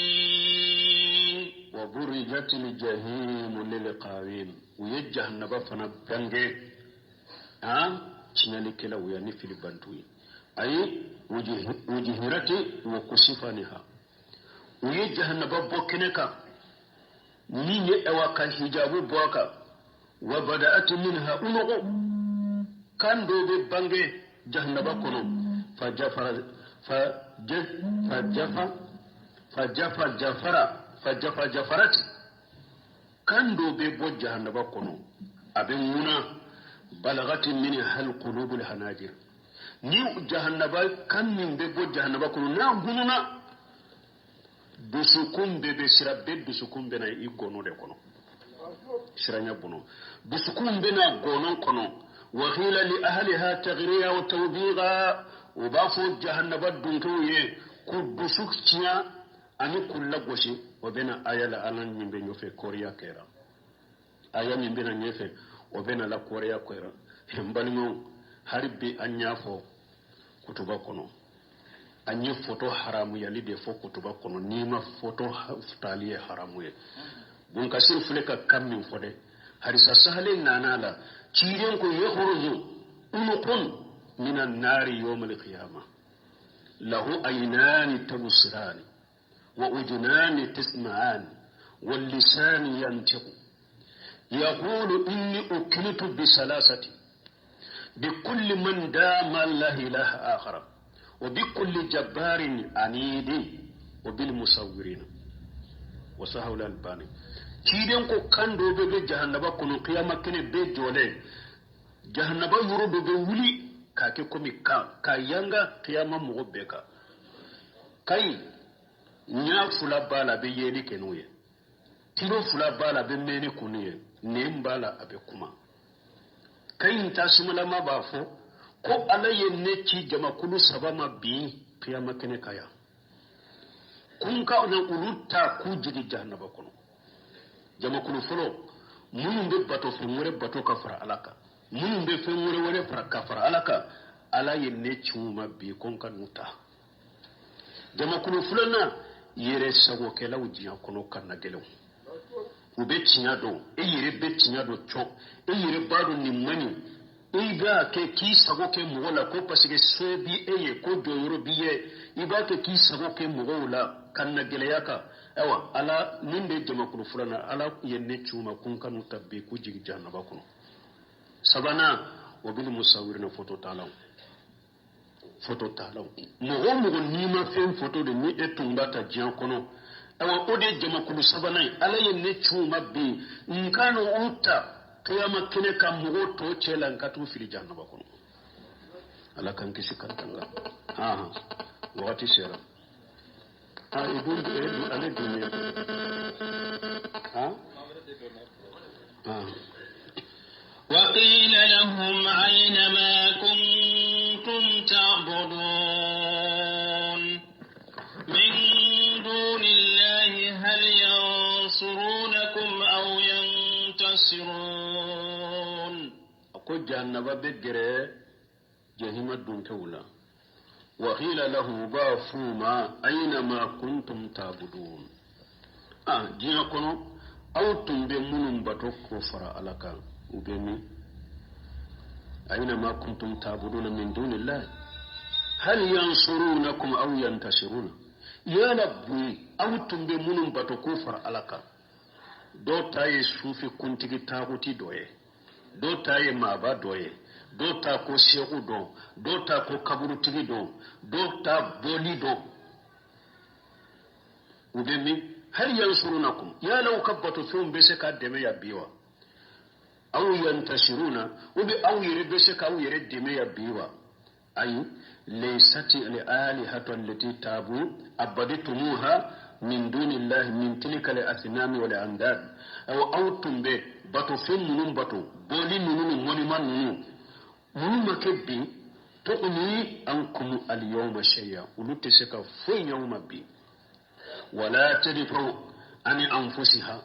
ghawin. Wa burrizatil jahimu lil ghawin, u ye jahannaba fana bange han tiɲɛlikɛlaw ye ni filibantu ye. Ayi, wujihirati wa kusifaniha, u ye jahannaba bɔ kɛnɛ kan min ye ɛwa ka hijabu bɔ a kan. Wa bada'at minha unuqu, kan dɔ bɛ bange jahannaba kɔnɔ, fa jafara fa fa jafa fa jafa jafara fa jafa jafarati, kan dɔ bɛ bɔ jahannaba kɔnɔ, a bɛ ŋuna, balagati minha alqulubul hanajir. Ni jahannaba kan min bɛ bɔ jahannaba kɔnɔ, n'a ŋununa, dusukun bɛɛ bɛ sira, bɛɛ dusukun bɛ na i gɔnɔ de kɔnɔ, siranya bɔnɔ, dusukun bɛ na gɔnɔ kɔnɔ. Wa qila li ahliha taghriya wa tawbiga, u b'a fɔ jahannaba dunkew ye k'u dusu tiɲɛ ani k'u lagosi. O bɛna aya la, Ala min bɛ ɲɛfɛ kɔriya kɛra, aya min bɛna ɲɛfɛ, o bɛna la kɔriya kɛra. N balimaw, hali bi an y'a fɔ kutuba kɔnɔ, an ye foto haramuyali de fɔ kutuba kɔnɔ. N'i ma foto tali ye haramu ye. Bunkasiri filɛ ka kan min fɔ dɛ, hadisa sahalen nana la, ciden ko yakhruju unuqun min annari yawm alqiyama lahu aynani tabsirani wa udunani tasma'ani wal lisani yantiqu yaqulu inni ukiltu bi salasati بكل من دام لا إله آخر وبكل جبار عنيد وبالمصورين وسهول الباني. Ciden ko kan dɔ bɛ bɛ jahannaba kɔnɔ kiyama kɛnɛ bɛɛ jɔlen, jahannaba yɔrɔ dɔ bɛ wuli k'a kɛ komi kan ka yanga kiyama mɔgɔ bɛɛ kan. Kayi Ɲa fila b'a la, a bɛ yeli kɛ n'o ye. Tulo fila b'a la, a bɛ mɛnni kɛ n'o ye. Nɛn b'a la, a bɛ kuma. Kayin tasumalama b'a fɔ ko Ala ye ne ci jamakulu saba ma bi kiyama kɛnɛ kan yan, ko n ka na olu ta k'u jigin jahanaba kɔnɔ. Jamakulu fɔlɔ, minnu bɛ bato fɛn wɛrɛ bato ka fara Ala kan, minnu bɛ fɛn wɛrɛ wɛrɛ fara ka fara Ala kan, Ala ye ne ci u ma bi ko n ka n'u ta. Jamakulu filanan, yɛrɛ sagokɛlaw diɲɛ kɔnɔ ka na gɛlɛnw, u bɛ tiɲɛ dɔn, e yɛrɛ bɛ tiɲɛ dɔn cɔ, e yɛrɛ b'a dɔn nin man ɲi, i b'a kɛ k'i sago kɛ mɔgɔ la, ko parce que so bi e ye, ko jɔyɔrɔ b'i ye, i b'a kɛ k'i sago kɛ mɔgɔw la ka na gɛlɛya kan. Ayiwa, Ala min bɛ jamakulu filanan, Ala ye ne ci u ma ko n ka n'u ta bi k'u jigin jahanaba kɔnɔ. Sabanan, o bil musawirina, foto talaw, foto talaw. Mɔgɔ o mɔgɔ n'i ma fɛn foto de ni e tun b'a ta diɲɛ kɔnɔ, ayiwa, o de ye jamakulu sabanan ye. Ala ye ne ci u ma bi n ka n'u ta kiyama kɛnɛ kan mɔgɔw tɔ cɛ la, n ka t'u fili jahanaba kɔnɔ. Ala k'an kisi k'an tanga. Ahan, wagati sera. I dun, e dun, ale dun ye. وقيل لهم أين ما كنتم تعبدون من دون الله هل ينصرونكم أو ينتصرون. Ko jahannaba bɛ gɛrɛ jahima dunkɛw la. وقيل له b'a f'u ma أين ما كنتم تعبدون. Diɲɛ kɔnɔ aw tun bɛ minnu bato k'o fara Ala kan, u bɛ min? أين ما كنتم تعبدون من دون الله هل ينصرونكم أو ينتصرون. Yala bi aw tun bɛ minnu bato k'o fara Ala kan, dɔw ta ye sufi kuntigi taaguti dɔ ye, dɔw ta ye maaba dɔ ye, dɔw ta ko seku dɔn, dɔw ta ko kaburutigi dɔn, dɔw ta bɔli dɔn, u bɛ min? هل ينصرونكم, yala u ka batofɛnw bɛ se ka dɛmɛ ya bi wa? أو ينتصرون, u bɛ aw yɛrɛ bɛ se k'aw yɛrɛ dɛmɛ ya bi wa? Ayi, ليست الآلهة التي تابوا عبدتموها من دون الله من تلك الأصنام والأنداد. Aw aw tun bɛ batofɛn minnu bato, bɔli ninnu ni mɔnima ninnu, minnu ma kɛ bi, تغني عنكم اليوم شيئا, olu tɛ se ka foyi ɲɛ aw ma bi. ولا تدفع عن أنفسها,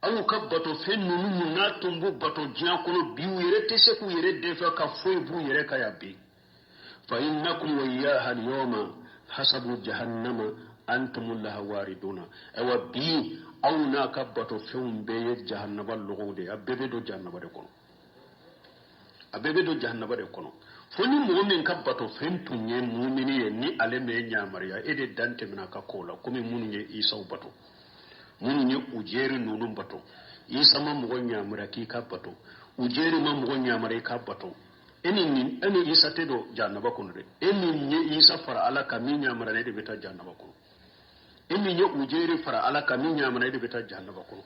aw ka bato fɛn ninnu mun n'a tun b'u bato diɲɛ kɔnɔ bi, u yɛrɛ tɛ se k'u yɛrɛ dɛfɛ ka foyi b'u yɛrɛ kan yan bi. فإنكم وإياها اليوم حصب جهنم أنتم لها واردون. Ayiwa, bi aw n'a ka bato fɛnw bɛɛ ye jahannaba lɔgɔw de ye. A bɛɛ bɛ don jahannaba de kɔnɔ, a bɛɛ bɛ don jahannaba de kɔnɔ, fo ni mɔgɔ min ka bato fɛn tun ye mumini ye, ni ale mɛ yamaruya, e de dan tɛmɛna a ka kow la, komi minnu ye Isaw bato, minnu ye Ujeri ninnu bato. Isa ma mɔgɔ yamaruya k'i ka bato, Ujeri ma mɔgɔ yamaruya i ka bato. E ni nin, e ni Isa tɛ don jahannaba kɔnɔ dɛ. E min ye Isa fara Ala kan min yamaruya, e de bɛ taa jahannaba kɔnɔ. E min ye Ujeri fara Ala kan min yamaruya, e de bɛ taa jahannaba kɔnɔ.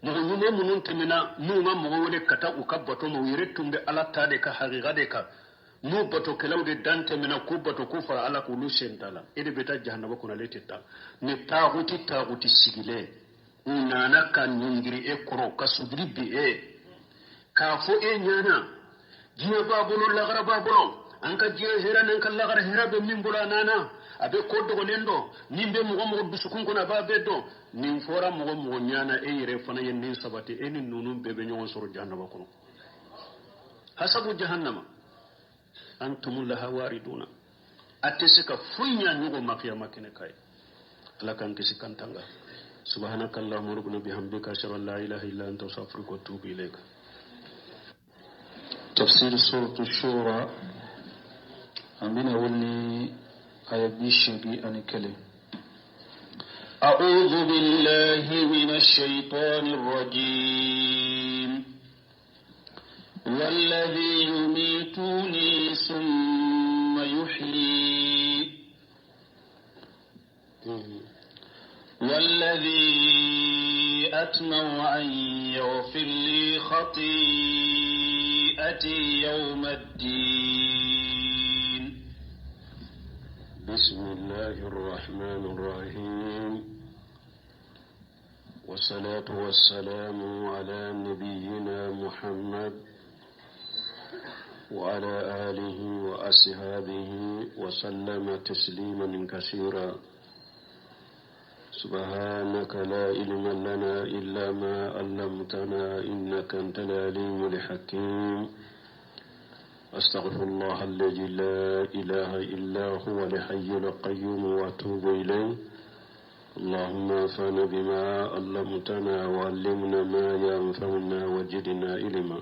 Mɔgɔ ɲuman minnu tɛmɛna, n'u ma mɔgɔ wele ka taa u ka bato ma, u yɛrɛ tun bɛ Ala ta de ka hakika de kan, n'u batokɛlaw de dan tɛmɛna k'u bato k'u fara Ala k'olu sen t'a la. E de bɛ taa jahannaba kɔnɔ, ale tɛ taa. Ni taaguti taaguti sigilen u nana ka ɲɔngiri e kɔrɔ, ka subiri bi e k'a fɔ e ɲɛna, diɲɛ b'a bolo, lagara b'a bolo, an ka diɲɛ hɛrɛ n'an ka lagara hɛrɛ bɛ min bolo, a nana a bɛ ko dogolen dɔn, min bɛ mɔgɔ mɔgɔ dusukun kɔnɔ, a b'a bɛɛ dɔn. Nin fɔra mɔgɔ mɔgɔ ɲɛna, e yɛrɛ fana ye nin sabati, e ni ninnu bɛɛ bɛ ɲɔgɔn sɔrɔ jahannaba kɔnɔ. حصب جهنم أنتم لها واردون. A tɛ se ka foyi ɲa ɲɔgɔn ma kiyama kɛnɛ kan ye. Ala k'an kisi k'an tanga. سبحانك اللهم ربنا بحمدك، أشهد أن لا إله إلا أنت، أستغفرك وأتوب إليك. تفسير سورة الشورى, an bɛna wuli ni aya 81. أعوذ بالله من الشيطان الرجيم. والذي يميتني ثم يحيي والذي أطمع أن يغفر لي خطيئتي يوم الدين. بسم بسم الله الرحمن الرحيم والصلاة والسلام على نبينا محمد وعلى آله وأصحابه وسلم تسليما كثيرا سبحانك لا علم لنا إلا ما علمتنا إنك أنت العليم الحكيم أستغفر الله الذي لا إله إلا هو الحي القيوم وأتوب إليه اللهم انفعنا بما علمتنا وعلمنا ما ينفعنا وزدنا علما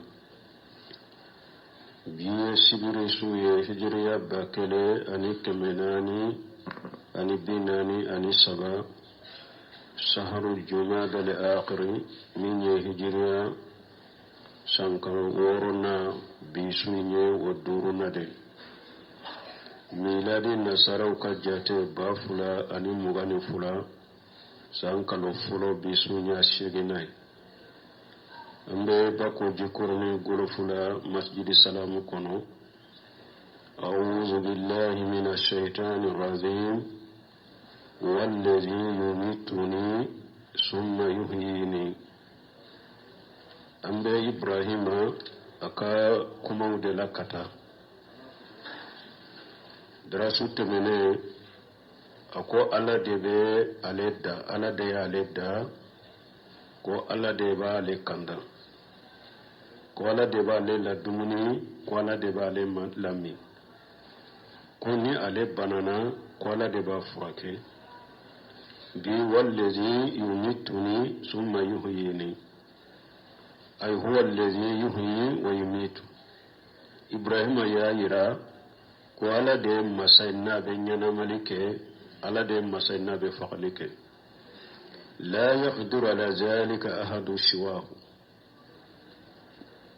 bi ye sibiri su ye hijiriya 1443 saharu jumada al akhiri min ye hijiriya sankalo wɔɔrɔnan bi su ye o duurunan de miladi nasaraw ka jate 2022 san kalo fɔlɔ bi su ɲɛ seeginnan ye an bɛ bako jikɔrɔni golofula masjidi salamu kɔnɔ أعوذ بالله من الشيطان الرجيم والذي يميتني ثم يحييني an bɛ ibrahima a ka kumaw de la ka taa darasu tɛmɛnen a ko ala de bɛ ale da ala de y'ale da ko ala de b'ale kanda ko ala de b'ale ladumuni ko ala de b'ale lamin ko ni ale banana ko ala de b'a furakɛ bi wallazi yumituni summa yuhyini ay huwa allazi yuhyi wa yumitu ibrahima y'a yira ko ala de ye masa ye n'a bɛ ɲɛnamali kɛ ala de ye masa ye n'a bɛ fagali kɛ la yaqdiru ala zalika ahadu siwahu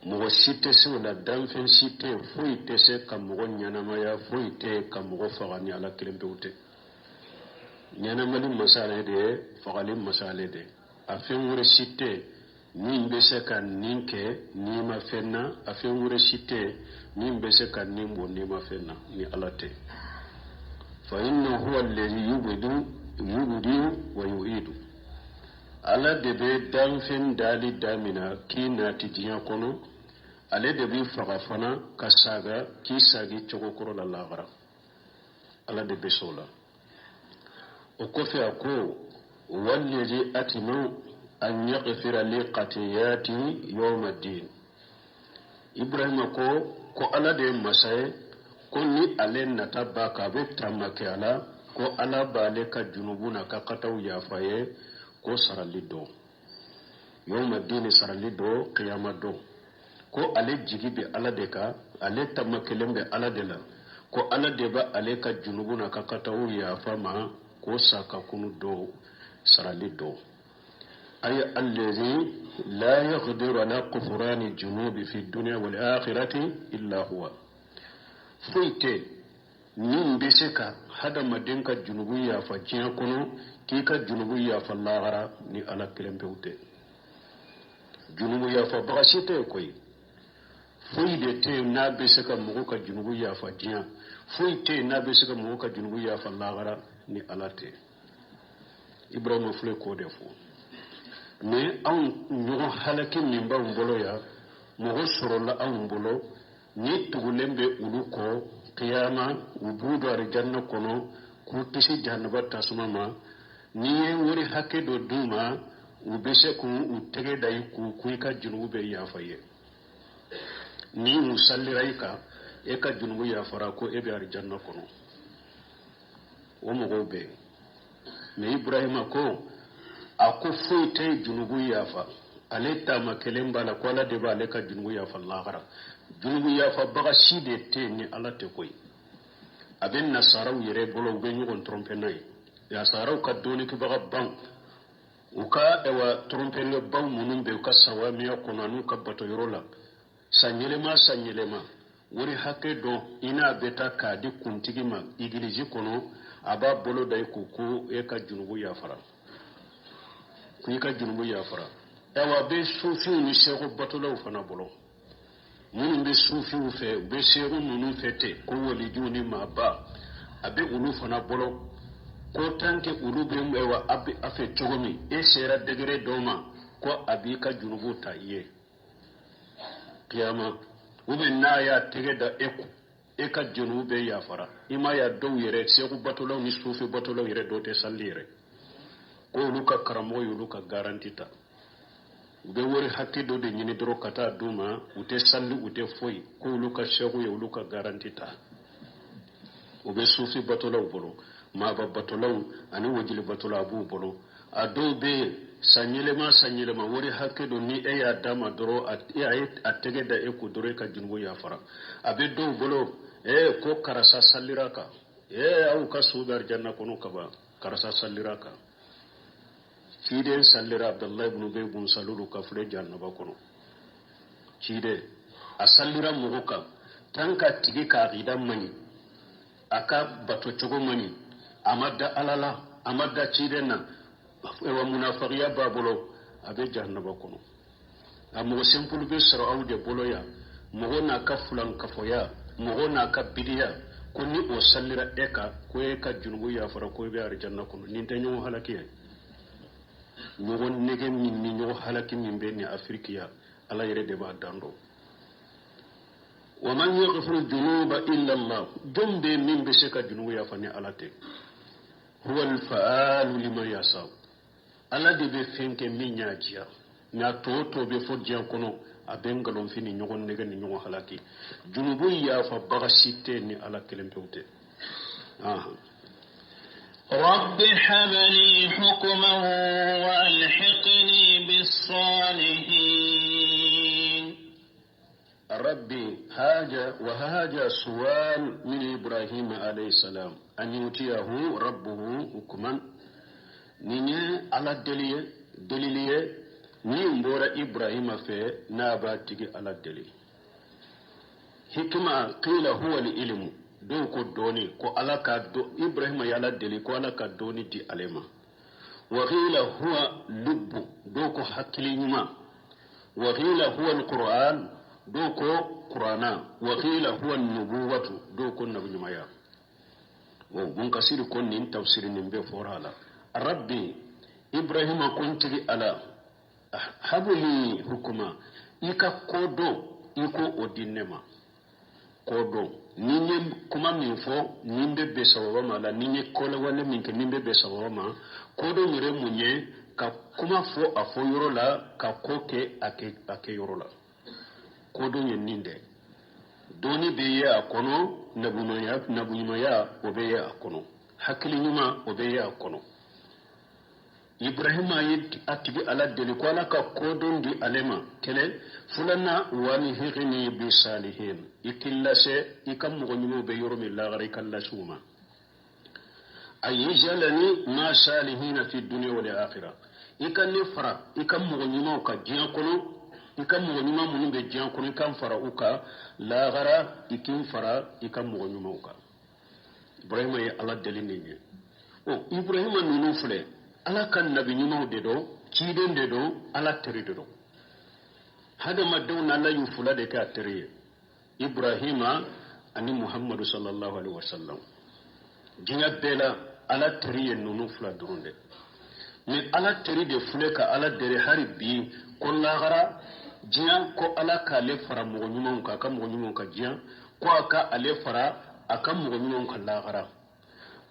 mɔgɔ si tɛ se o la danfɛn si tɛ yen foyi tɛ se ka mɔgɔ ɲɛnamaya foyi tɛ ka mɔgɔ faga ni ala kelen pewu tɛ ɲɛnamali masa ale de ye fagali masa ale de ye a fɛn wɛrɛ si tɛ min bɛ se ka nin kɛ n'i ma fɛn na a fɛn wɛrɛ si tɛ min bɛ se ka nin bɔ n'i ma fɛn na ni ala tɛ fa inna huwa allazi yubdu yubdi wa yu'idu ala de bɛ danfɛn dali damina k'i nati diɲɛ kɔnɔ ale de b'i faga fana ka saga k'i sagi cogo kɔrɔ la lahara ala de bɛ se o la o kɔfɛ a ko wallazi atma'u an yaghfira li qatiyati yawma din ibrahima ko ko ala de ye masa ye ko ni ale nata b'a kan a bɛ taama kɛ a la ko ala b'ale ka junubu n'a ka kataw yafa ye ko sarali don yawma dini sarali don kiyama don ko ale jigi bɛ ala de kan ale taama kelen bɛ ala de la ko ala de bɛ ale ka junubu n'a ka kataw yafa ma ko sa ka kunu don sarali don ay allazi la yaqdiru ala kufrani junubi fi dunya wal akhirati illa huwa foyi tɛ min bɛ se ka hadamaden ka junubu yafa diɲɛ kɔnɔ k'i ka junubu yafa lahara ni ala kelen pewu tɛ junubu yafabaga si tɛ yen koyi foyi de tɛ yen n'a bɛ se ka mɔgɔ ka junubu yafa diɲɛ foyi tɛ yen n'a bɛ se ka mɔgɔ ka junubu yafa lahara ni ala tɛ ibrahima filɛ k'o de fɔ mais anw ɲɔgɔn halaki min b'anw bolo yan mɔgɔ sɔrɔla anw bolo ni tugulen bɛ olu kɔ kiyama u b'u don arijanna kɔnɔ k'u kisi jahanaba tasuma ma n'i ye wari hakɛ dɔ d'u ma u bɛ se k'u tɛgɛ da i kun ko i ka junubu bɛ yafa ye ni u salira i kan e ka junubu yafara ko e bɛ arijanna kɔnɔ o mɔgɔw bɛ yen mais ibrahima ko a ko foyi tɛ junubu yafa ale taama kelen b'a la ko ala de b'ale ka junubu yafa lahara junubu yafabaga si de tɛ yen ni ala tɛ koyi a bɛ nasaraw yɛrɛ bolo u bɛ ɲɔgɔn tromper n'a ye nasaraw ka dɔnnikɛbaga ban u ka ɛwa trompelikɛbaw minnu bɛ u ka sawamiya kɔnɔ an'u ka bato yɔrɔ la san yɛlɛma san yɛlɛma wari hakɛ dɔ i n'a bɛ taa k'a di kuntigi ma igilizi kɔnɔ a b'a bolo da i kun ko e ka junubu yafara ko i ka junubu yafara ayiwa a bɛ sufiw ni seko batolaw fana bolo minnu bɛ sufiw fɛ u bɛ seku ninnu fɛ ten ko walijuw ni maaba A bɛ olu fana bolo ko tant que olu bɛ wa a bɛ a fɛ cogo min, e sera degré dɔ ma ko a b'i ka junubu ta i ye kiyama, ou bien n'a y'a tɛgɛ da e kun, e ka junubu bɛɛ yafara. I m'a ye dɔw yɛrɛ, seku batolaw ni sufi batolaw yɛrɛ, dɔw tɛ sali yɛrɛ, ko olu ka karamɔgɔ y'olu ka garanti ta. U bɛ wari hakɛ dɔ de ɲini dɔrɔn ka taa d'u ma, u tɛ sali, u tɛ foyi, ko olu ka seku ye olu ka garanti ta. U bɛ sufi batolaw bolo, maaba batolaw ani wajili batolaw, a b'u bolo. A dɔw bɛ yen, san yɛlɛma san yɛlɛma, wari hakɛ dɔ ni e y'a d'a ma dɔrɔn, a ye a tɛgɛ da e kun dɔrɔn, e ka junubu yafara. A bɛ dɔw bolo, ko karisa salira kan, aw ka so bɛ arijanna kɔnɔ kaban, karisa salira kan. Ciden salira Abdullahi ibn Ubay ibn Salulu ka filɛ jahannaba kɔnɔ. Ciden a salira mɔgɔ kan, tant qu'a tigi ka akida man ɲi, a ka bato cogo man ɲi, a ma da Ala la, a ma da ciden na, wa munafagiya b'a bolo, a bɛ jahannaba kɔnɔ. A mɔgɔ simple bɛ sɔrɔ aw de bolo yan, mɔgɔ n'a ka fulankafoya, mɔgɔ n'a ka bidiya, ko ni o salira e kan, ko e ka junubu yafara, ko e bɛ arijanna kɔnɔ. Nin tɛ ɲɔgɔn halaki ye? Ɲɔgɔn nɛgɛ min ni ɲɔgɔn halaki min bɛ nin Afiriki yan, Ala yɛrɛ de b'a dan dɔn. Wa man yaghfiru junuba illa Allah, jɔn bɛ min bɛ se ka junubu yafa ni Ala tɛ? Huwa al-fa'alu lima yasha, Ala de bɛ fɛn kɛ min y'a diya. Nka tɔ tɔ bɛ fɔ diɲɛ kɔnɔ, a bɛ nkalonfin ni ɲɔgɔn nɛgɛ ni ɲɔgɔn halaki. Junubu yafabaga si tɛ ni Ala kelen pewu tɛ. رب هب لي حكما وألحقني بالصالحين. ربي هاجا وهاجا سؤال من إبراهيم عليه السلام أن يؤتيه ربه حكما. Nin Ala deli ye, delili ye min bɔra Ibrahima fɛ n'a b'a tigi Ala deli. Hikima, qila huwa ilmu, dɔw ko dɔɔni, ko Ala ka do Ibrahima ye Ala deli ko Ala ka dɔɔni di ale ma. Wa qila huwa lubbu, dɔw ko hakili ɲuman. Wa qila huwa alquran, dɔw ko Qur'ana. Wa qila huwa nubuwatu, dɔw ko nabiɲumanya. O Munkasiri ko nin tafsiri nin bɛɛ fɔra a la. Rabbi, Ibrahima ko n tigi Ala, habuli hukuma, i ka ko dɔn, i ko o di ne ma. Ko dɔn, ni n ye kuma min fɔ ni n bɛ bɛn sababa ma la, ni n ye kɔlɛwale min kɛ min bɛ bɛn sababa ma. Ko dɔn yɛrɛ mun ye? Ka kuma fɔ a fɔ yɔrɔ la, ka ko kɛ a kɛ a kɛ yɔrɔ la. Ko dɔn ye nin dɛ, dɔɔni bɛ ye a kɔnɔ, nabuɲumanya o bɛ ye a kɔnɔ, hakili ɲuman o bɛ ye a kɔnɔ. Ibrahima ye a tigi Ala deli ko Ala ka kodɔn di ale ma. Kelen filanan, walhiqni bi salihin, i k'i lase i ka mɔgɔ ɲumanw bɛ yɔrɔ min lagara, i ka lase u ma. A yajalani ma salihina fi dunya wal akhirah, i ka ne fara i ka mɔgɔ ɲumanw ka diɲɛ kɔnɔ, i ka mɔgɔ ɲuman minnu bɛ diɲɛ kɔnɔ, i ka n fara u kan lagara, i k'i fara i ka mɔgɔ ɲumanw kan. Ibrahima ye Ala deli nin ye. O Ibrahima ninnu filɛ, Ala ka nabi ɲumanw de don, ciden de don, Ala teri de don. Hadamadenw n'Ala y'u fila de kɛ a teri ye, Ibrahima ani Muhammadu sallallahu alaihi wasallam. Diɲɛ bɛɛ la, Ala teri ye ninnu fila dɔrɔn de. Ni Ala teri de filɛ ka Ala deli hali bi ko lahara diɲɛ, ko Ala k'ale fara mɔgɔ ɲumanw kan, a ka mɔgɔ ɲumanw ka diɲɛ, ko a ka ale fara a ka mɔgɔ ɲumanw ka lahara.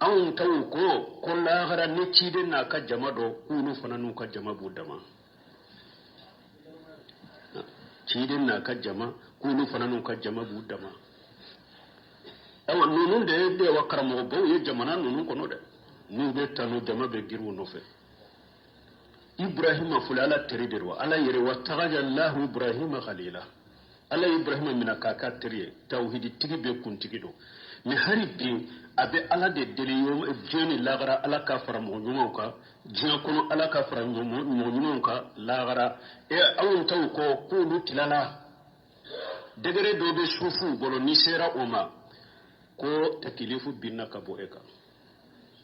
Anw taw ko lahara ni ciden n'a ka jama dɔ, k'olu fana n'u ka jama b'u dama. Ciden n'a ka jama, k'olu fana n'u ka jama b'u dama. Ayiwa, ninnu de ye de wa karamɔgɔbaw ye jamana ninnu kɔnɔ dɛ, n'u bɛ tanu, jama bɛ girin u nɔfɛ. Ibrahima filɛ, Ala teri de don. Ala yɛrɛ wa tagaja lahu Ibrahima khalila, Ala ye Ibrahima minɛ k'a k'a teri ye, tawhiditigi bɛ kuntigi don. Mɛ hali bi a bɛ Ala de deli diɲɛ ni lagara, Ala ka fara mɔgɔ ɲumanw kan diɲɛ kɔnɔ, Ala ka fara mɔgɔ ɲumanw kan lagara. E anw taw ko k'olu tilala degré dɔ bɛ sufuw bolo, n'i sera o ma ko takilifu binna ka bɔ e kan,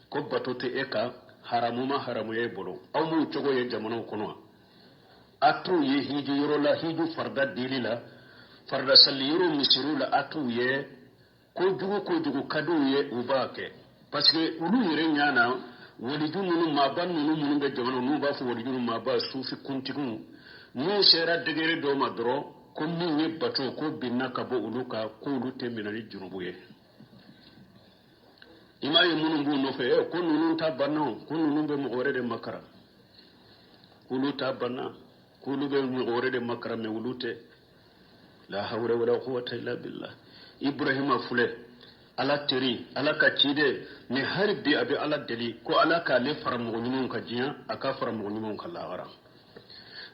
ko bato tɛ e kan, haramu ma haramuya e bolo. Aw m'o cogo ye jamanaw kɔnɔ wa? A t'u ye hiju yɔrɔ la, hiju farida dili la, farida sali yɔrɔ misiriw la, a t'u ye. Kojugu kojugu ka di u ye, u b'a kɛ, parce que olu yɛrɛ ɲɛ na, waliju ninnu, maaba ninnu minnu bɛ jamana, n'u b'a fɔ waliju maaba, sufi kuntigiw, n'u sera degré dɔ ma dɔrɔn, ko min ye bato ko binna ka bɔ olu kan, k'olu tɛ minɛ ni jurumu ye. I m'a ye, minnu b'u nɔfɛ, ko ninnu ta banna o, ko ninnu bɛ mɔgɔ wɛrɛ de makara, k'olu ta banna, k'olu bɛ mɔgɔ wɛrɛ de makara, mais olu tɛ. La hawla wala quwwata illa billah. Ibrahima filɛ, Ala teri, Ala ka ciden, mais hali bi a bɛ Ala deli ko Ala k'ale fara mɔgɔ ɲumanw ka diɲɛ, a k'a fara mɔgɔ ɲumanw ka lahara.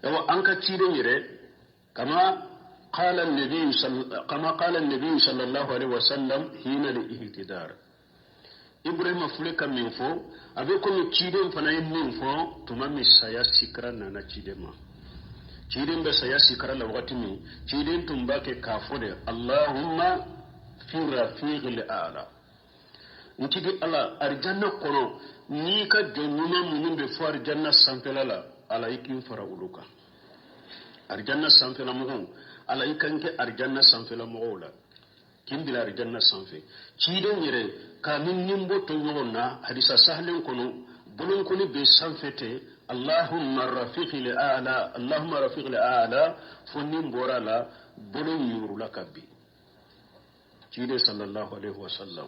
Awa, an ka ciden yɛrɛ, kama qala nabi sallallahu alaihi wasallam hina al-ihtidar, Ibrahima filɛ ka min fɔ, a bɛ komi ciden fana ye min fɔ tuma min saya sikara nana ciden ma. Ciden bɛ saya sikara la wagati min, ciden tun b'a kɛ k'a fɔ de: "Allahumma fi rafiqil a'la." N tigi Ala, arijanna kɔnɔ, n'i ka jɔn ɲuman minnu bɛ fɔ arijanna sanfɛla la, Ala, i k'i fara olu kan. Arijanna sanfɛla mɔgɔw, Ala, i kan kɛ arijanna sanfɛla mɔgɔw la, k'i bila arijanna sanfɛ. Ciden yɛrɛ k'a ni nimbo to ɲɔgɔn na, hadisa sahalen kɔnɔ, bolonkɔni bɛ sanfɛ ten: "Allahumma rafiqil a'la, Allahumma rafiqil a'la." Fo ni bɔra la, bolo yurula ka bin ciden sallallahu alaihi wasallam.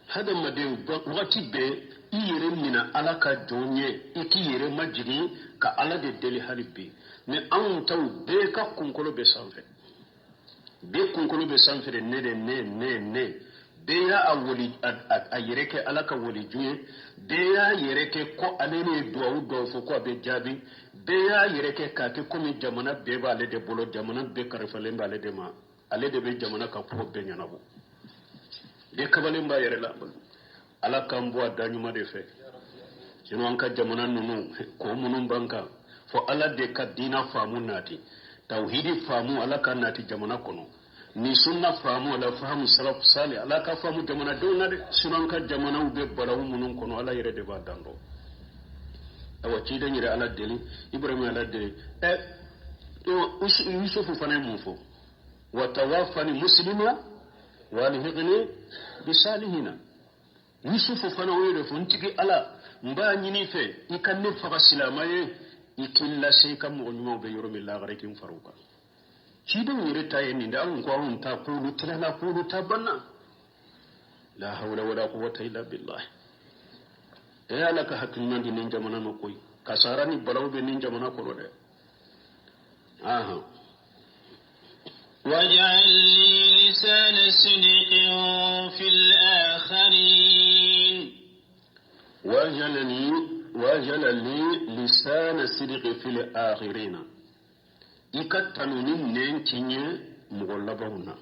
Hadamaden, wagati bɛɛ i yɛrɛ mina Ala ka jɔn ye, i k'i yɛrɛ majigin ka Ala de deli hali bi. Mais anw taw bɛɛ ka kunkolo bɛ sanfɛ, bɛɛ kunkolo bɛ sanfɛ de. Ne de, ne, ne, ne. Bɛɛ y'a a wali a yɛrɛ kɛ Ala ka waliju ye. Bɛɛ y'a yɛrɛ kɛ ko ale ne ye duwawu dɔw fɔ ko a bɛ jaabi. Bɛɛ y'a yɛrɛ kɛ k'a kɛ komi jamana bɛɛ b'ale de bolo, jamana bɛɛ kalifalen b'ale de ma, ale de bɛ jamana ka ko bɛɛ ɲɛnabɔ. Bɛɛ kabalen b'a yɛrɛ la. Ala k'an bɔ a da ɲuman de fɛ, sinon an ka jamana ninnu ko minnu b'an kan, fo Ala de ka diina faamu nati, tawhidi faamu, Ala ka nati jamana kɔnɔ, ni sunna faamu, ala fahamu salaf sali, Ala ka faamu jamanadenw na dɛ. Sinon an ka jamanaw bɛ balawu minnu kɔnɔ, Ala yɛrɛ de b'a dan dɔn. Awa, ciden yɛrɛ Ala deli, Ibrahima Ala deli. Ɛ, Yusufu fana ye mun fɔ? "Wa tawafani muslima wa alhiqni bisalihina." Yusufu fana o ye de fɔ: "N tigi Ala, n b'a ɲini fɛ i ka ne faga silama ye, i k'i lase i ka mɔgɔ ɲumanw bɛ yɔrɔ min lahara, i k'i fara u kan." Cidenw yɛrɛ ta ye nin de. Anw ko anw ta, k'olu tilala, k'olu ta banna. La hawla wala quwwata illa billah. E Ala ka hakili ɲuman di nin jamana ma koyi. Kasara ni balaw bɛ nin jamana kɔnɔ dɛ. Ahan. واجعل لي لسان صدق في الآخرين. واجعل لي لسان صدق في الآخرين. I ka tanuni nɛn tiɲɛ mɔgɔ labanw na.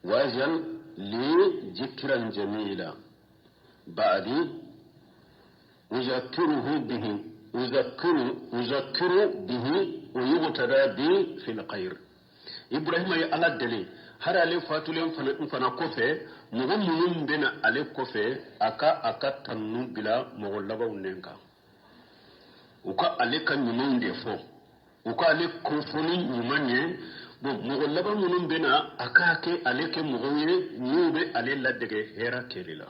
واجعل لي ذكرا جميلا بعدي أذكره به أذكر به ويقتدى بي في الخير. Ibrahima ye Ala deli hari ale fatulen fana kɔfɛ, mɔgɔ minnu bɛna ale kɔfɛ, a ka tanu bila mɔgɔ labanw nɛn kan, u ka ale ka ɲumanw de fɔ, u ka ale kofɔ ni ɲuman ye. Bon, mɔgɔ laban minnu bɛna, a k'a kɛ ale kɛ mɔgɔw ye n'u bɛ ale ladege hɛrɛ kɛli la,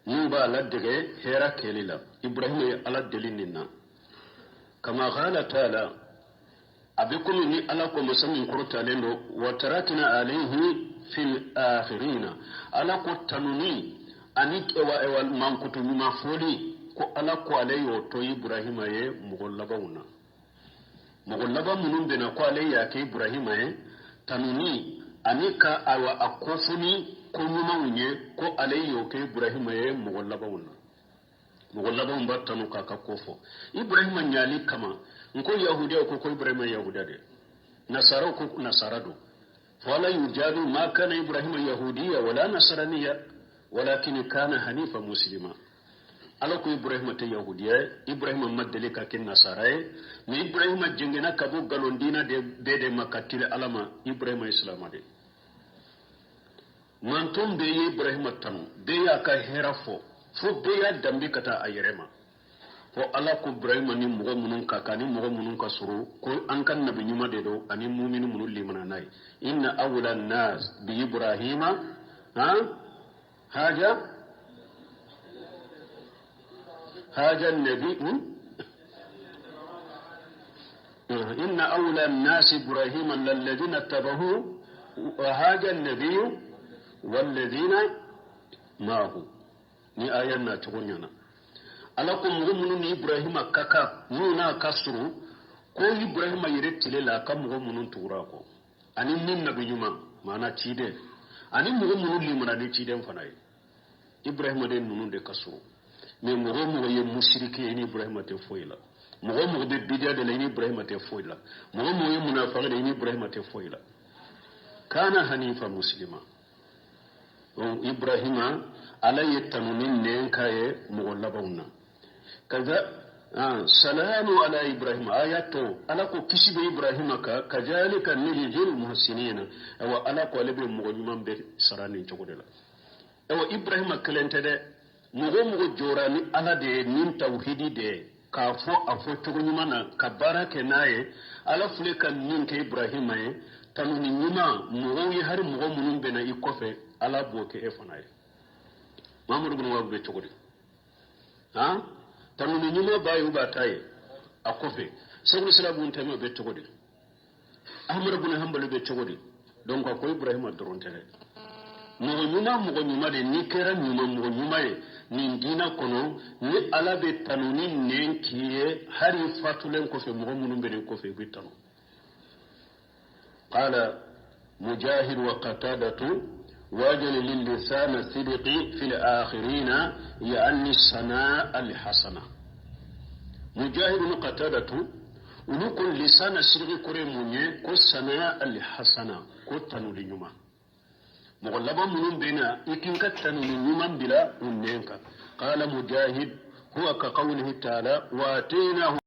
n'u b'a ladege hɛrɛ kɛli la. Ibrahima ye Ala deli nin na. Kama qala taala, a bɛ komi ni Ala ko, masa min kɔrɔtalen don: "Wa tarakna alayhi fil akhirina." Ala ko tanuni ani ewa mankutu ɲuman fɔli, ko Ala ko ale y'o to Ibrahima ye mɔgɔ labanw na. Mɔgɔ laban minnu bɛna, ko ale y'a kɛ Ibrahima ye tanuni ani ka awa a kofɔ ni ko ɲumanw ye, ko ale y'o kɛ Ibrahima ye mɔgɔ labanw na. Mɔgɔ labanw b'a tanu k'a ka ko fɔ Ibrahima ɲali kama. N ko Yahudiyaw ko Ibrahima ye Yahudiya de, Nasaraw ko Nasara don. Fo Ala y'u jaabi: "Ma kana Ibrahima yahudiya wala nasaraniya walakin kana hanifa muslima." Ala ko Ibrahima tɛ Yahudiya ye, Ibrahima ma deli ka kɛ Nasara ye, mais Ibrahima jɛngɛnna ka bɔ nkalon diina de bɛɛ de ma ka tile Ala ma. Ibrahima ye silama de. Mantɔn bɛɛ ye Ibrahima tanu, bɛɛ y'a ka hɛrɛ fɔ, fo bɛɛ y'a danbe ka taa a yɛrɛ ma. Fo Ala ko Ibrahima ni mɔgɔ minnu ka kan ni mɔgɔ minnu ka surun ko an ka nabi ɲuman de don ani mumini minnu limana n'a ye. Inna awla nas bi Ibrahima han haja haja nabi inna awla nas Ibrahima lalladina tabahu wa haja nabiyu walladina maahu. Ni aya na cogo ɲana Ala ko mɔgɔ minnu ni Ibrahima ka kan n'u n'a ka surun ko Ibrahima yɛrɛ tile la a ka mɔgɔ minnu tugura a kɔ ani min nabi ɲuman maana ciden ani mɔgɔ minnu limana ni ciden fana ye. Ibrahima de ninnu de ka surun. Mais mɔgɔ o mɔgɔ ye musiriki ye i ni Ibrahima tɛ foyi la. Mɔgɔ o mɔgɔ bɛ bidiya de la i ni Ibrahima tɛ foyi la. Mɔgɔ o mɔgɔ ye munafaki de i ni Ibrahima tɛ foyi la. Kana hanifa muslima. Donc Ibrahima Ala ye tanuni nɛn k'a ye mɔgɔ labanw na. Kaza salamu ala Ibrahima aya to Ala ko kisi bɛ Ibrahima kan kazalika najzil muhsinina. Awa Ala ko ale bɛ mɔgɔ ɲuman bɛɛ sara nin cogo de la. Awa Ibrahima kelen tɛ dɛ, mɔgɔ o mɔgɔ jɔra ni Ala de ye ni tawhidi de ye k'a fɔ a fɔ cogo ɲuman na ka baara kɛ n'a ye, Ala filɛ ka min kɛ Ibrahima ye tanuni ɲuman mɔgɔw ye hari mɔgɔ minnu bɛna i kɔfɛ Ala b'o kɛ e fana ye. Mamadu bin Wahabu bɛ cogo di? Han tanuni ɲuman b'a ye u b'a ta ye a kɔfɛ. Sɛkul Islam bun Taymiya bɛ cogo di? Ahmadu bin Hanbali bɛ cogo di? Donc a ko Ibrahima dɔrɔn tɛ dɛ, mɔgɔ ɲuman mɔgɔ ɲuman de n'i kɛra ɲuman mɔgɔ ɲuman ye nin diinɛ kɔnɔ ni Ala bɛ tanuni nɛn k'i ye hali i fatulen kɔfɛ mɔgɔ minnu bɛ n'i kɔfɛ i bɛ tanu. Qala Mujahid wa Qatadatu wajal lil-lisan sidqi fil akhirina ya'ni sanaa al-hasana. Mujahid ni Qatadatu olu ko lisana sidqi kɔrɔ ye mun ye? Ko sanaa al-hasana, ko tanuli ɲuman. Mɔgɔ laban minnu bɛ na i k'i ka tanuni ɲuman bila u nɛn kan. Qala Mujahid huwa ka qawlihi ta'ala wa atainahu.